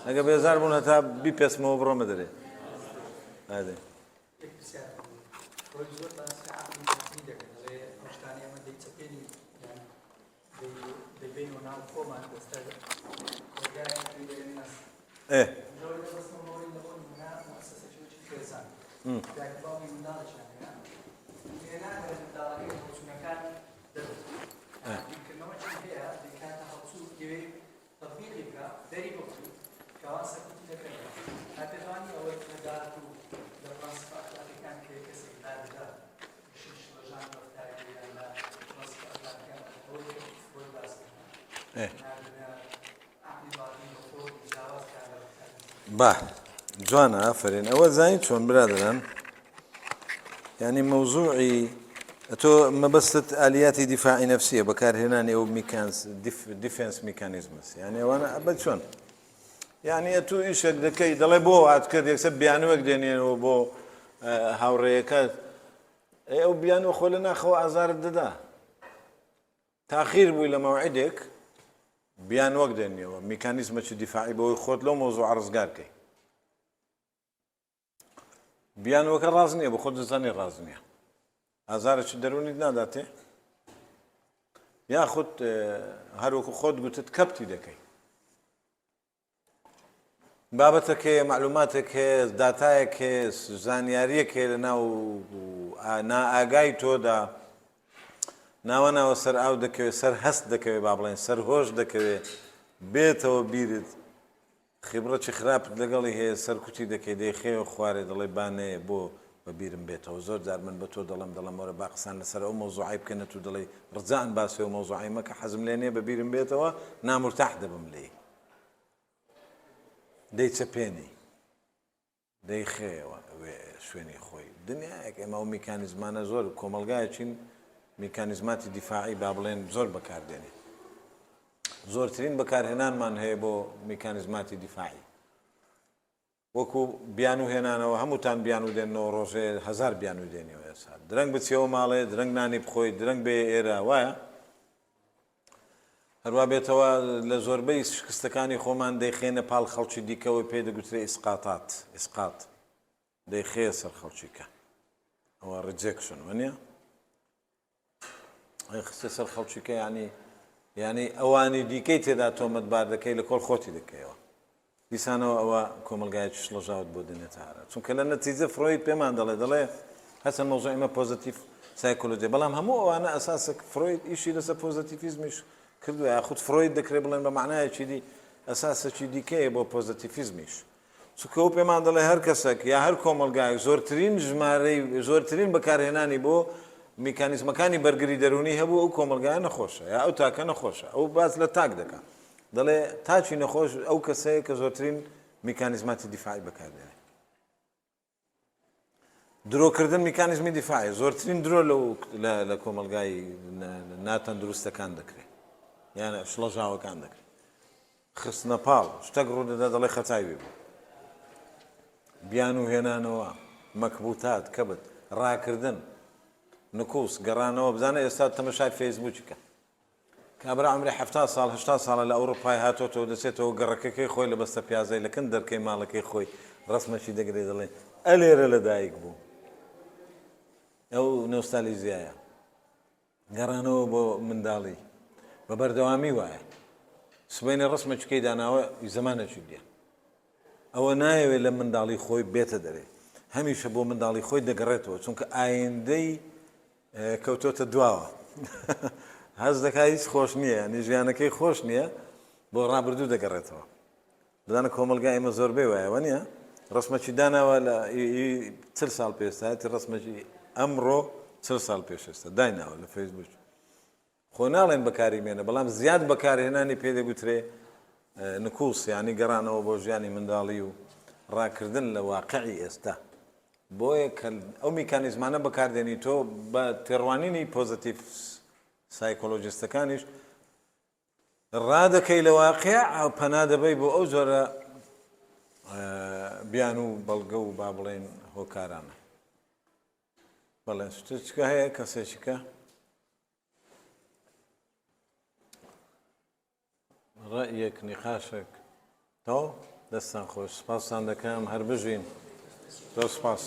ئەگە بێزار بوون هەتا بیپێچمەوە بڕۆمە دەرێ. ئادێ. یەک پرسیار هەبوو خۆی زۆر باسی عەقڵی باطنی دەکەن دەڵێ ئەو شتانەی ئێمە دەیچەپێنین یان دەیبەینەوە ناو خۆمان لەسەر ڕێگایەک پێی دەڵێن نەست ئێ لەوەی دەبەستمەوە بەوەی لە بۆ نموونە موئەسەسەکی وەکی خێزان دایک و باوکی منداڵێکیان هەیە لێ نادەن منداڵەکەی هەڵچوونەکانی دەربخات بیرکردنەوەکی هەیە دەیکاتە هەڵچوو دەیەوێ تەتبیقی بکا دەری بخری کە ئەوان سەرکوتی دەکەن ئایا پێت وانیە ئەوەی لە داهاتوو لە پرەنسیپە ئەخلاقیەکان کە کەسێک لادەدا شی شڵەژان ڕەفتاری یان لە پرەنسیپە ئەخلاقیەکان ئەوەی کە خۆت باس کرد نادەدا عەقلی باتنی بە خۆت جیاواز کار لە ڕەفتاری با جوانە ئافەرین ئەوە زانی چۆن برادەران یعنی مەوزوعی ئەتۆ مەبەستت ئالیاتی دیفاعی نەفسیە بەکارهێنانی ئەو میکانس defense mechanisms یعنی ئەوانە ئەبە چۆن یعنی ئەتوو ئیشێک دەکەی دەڵێ بۆ وات کرد یەکسەر بیانوێک دێنێنەوە بۆ هاوڕێیەکەت ئەی ئەو بیانوە خۆ لە ناخەوە ئازارت دەدا تاخیر بووی لە مەوعیدێک بیانوەک دێنیەوە میکانیزمەکی دیفاعی بەوەی خۆت لەو مەوزوعە ڕزگار کەی بیانوەکە ڕاست نییە بە خۆت دەزانی ڕاست نییە ئازارێکی دەروونیت ناداتێ یاخود هەروەکو خۆت گوتت کەپتی دەکەی بابەتێک هەیە معلوماتێک هەیە داتایەک هەیە زانیاریەک هەیە لە ناو نائاگای تۆدا ناوە ناوە سەر ئاو دەکەوێت سەر هەست دەکەوێت با بڵێن سەر هۆش دەکەوێت بێتەوە بیرت خیبڕەکی خراپت لەگەڵی هەیە سەرکوتی دەکەی دەیخەیەوە خوارێ دەڵێی با نەیە بۆ بە بیرم بێتەوە زۆر جار من بە تۆ دەڵێم دەڵێم وەرە با قسان لەسەر ئەو مەوزوعەی بکەین ئەتوو دەڵێی ڕجائەن باسی ئەو مەوزوعەی مەکە حەزم لێ نیە بە بیرم بێتەوە نامورتاح دەبم لێی دەیچەپێنی دەیخەیەوە شوێنی خۆی. دنیایەک ئێمە ئەو میکانیزمانە زۆر کۆمەڵگایەکین میکانیزماتی دیفاعی با بڵێن زۆر بەکاردێنین. زۆرترین بەکارهێنانمان هەیە بۆ میکانیزماتی دیفاعی. وەکو بیانوو هێنانەوە هەمووتان بیانوو دێننەوە ڕۆژێ هەزار بیانوو دێنیەوە ئێستا درەنگ بچیەوە ماڵێ درەنگ نانی بخۆی درەنگ بێ ئێرە وایە؟ هەروا بێتەوە لە زۆربەی شکستەکانی خۆمان دەیخەینە پاڵ خەڵکی دیکەوە پێی دەگوترێ ئیسقاتات، ئیسقات، دەیخەیە سەر خەڵکی کە. ئەوە rejection وەنیە؟ ئەی خستە سەر خەڵکی کە یعنی یعنی ئەوانی دیکەی تێدا تۆمەتبار دەکەی لە کۆڵ خۆتی دەکەیەوە. دیسانەوە ئەوە کۆمەڵگایەکی شڵەژاوت بۆ دێنێتە ئارا. چونکە لە نەتیجە فرۆید پێمان دەڵێ، دەڵێ هەرچەند مەوزوعی ئێمە پۆزەتیڤ سایکۆلۆجیە، بەڵام هەموو ئەوانە ئەساسە فرۆید ئیشی لەسەر پۆزەتیڤیزمیش کردووە، یاخود فرۆید دەکرێ بڵێن بە مەعنایەکی دی ئەساسێکی دیکەیە بۆ پۆزەتیڤیزمیش. چونکە ئەو پێمان دەڵێ هەر کەسێک یا هەر کۆمەڵگایەک زۆرترین ژمارەی زۆرترین بەکارهێنانی بۆ میکانیزمەکانی بەرگری دەروونی هەبوو ئەو کۆمەڵگایە نەخۆشە یا ئەو تاکە نەخۆشە. ئەو باس لە تاک دەکا. دەڵێ تاکی نەخۆش ئەو کەسەیە کە زۆرترین میکانیزماتی دیفاعی بەکاردێنێ. درۆکردن میکانیزمی دیفاعی زۆرترین درۆ لەو لە کۆمەلگای ناتەندروستەکان دەکرێت یان شڵەژاوەکان دەکرێت خستنە پاڵ شتەک ڕوودەدا دەڵێ خەتای وی بوو بیان و هێنانەوە مەکبوتات کەبت ڕاکردن نکوس گەڕانەوە بزانە ئێستا تەمەشای فەیسبووکی کە کابرا عومری 70 ساڵ 80 ساڵە لە ئەوروپای هاتۆتەوە دەچێتەوە گەڕەکەکەی خۆی لە بەستە پیازەی لە کن دەرکەی ماڵەکەی خۆی ڕەسمەکی دەگرێ دەڵێ ئەلێرە لە دایک بوو ئەو نۆستالیزیایە گەڕانەوە بۆ منداڵی بە بەردەوامی وایە سبەینێ ڕەسمەکەی داناوە زمانێکی دیە ئەوە نایەوێت لە منداڵی خۆی بێتە دەرێ هەمیشە بۆ منداڵی خۆی دەگەڕێتەوە چونکە ئایندەی کەوتۆتە دواوە هەست دەکات هیچ خۆش نییە ینی ژیانەکەی خۆش نییە بۆ ڕابردوو دەگەڕێتەوە بزانە کۆمەلگای ئێمە زۆربەی وایە وە نییە ڕسمەکی داناوە لە چل ساڵ پێستایەتی ڕسمەکی ئەمڕۆ چل ساڵ پێش ئێستا دایناوە لە فەیسبوک خۆ ناڵێن بەکاری مێنە بەڵام زیاد بەکارهێنانی پێ دەگوترێ نکوس یانی گەڕانەوە بۆ ژیانی منداڵی و ڕاکردن لە واقعی ئێستا. بۆیە کە ئەو میکانیزمانە بەکاردێنی تۆ بە تێڕوانینی پۆزەتیڤ سایکۆلۆژیستەکانیش ڕادەکەی لە واقع پەنا دەبەی بۆ ئەو جۆرە بیان و بەڵگە و با بڵێن هۆکارانە. بەڵێ شتێکە هەیە کەسێکیکە ڕەئیەک نیقاشێک تەواو دەستتان خۆش سپاستان دەکەم هەر بژین زۆر سپاس.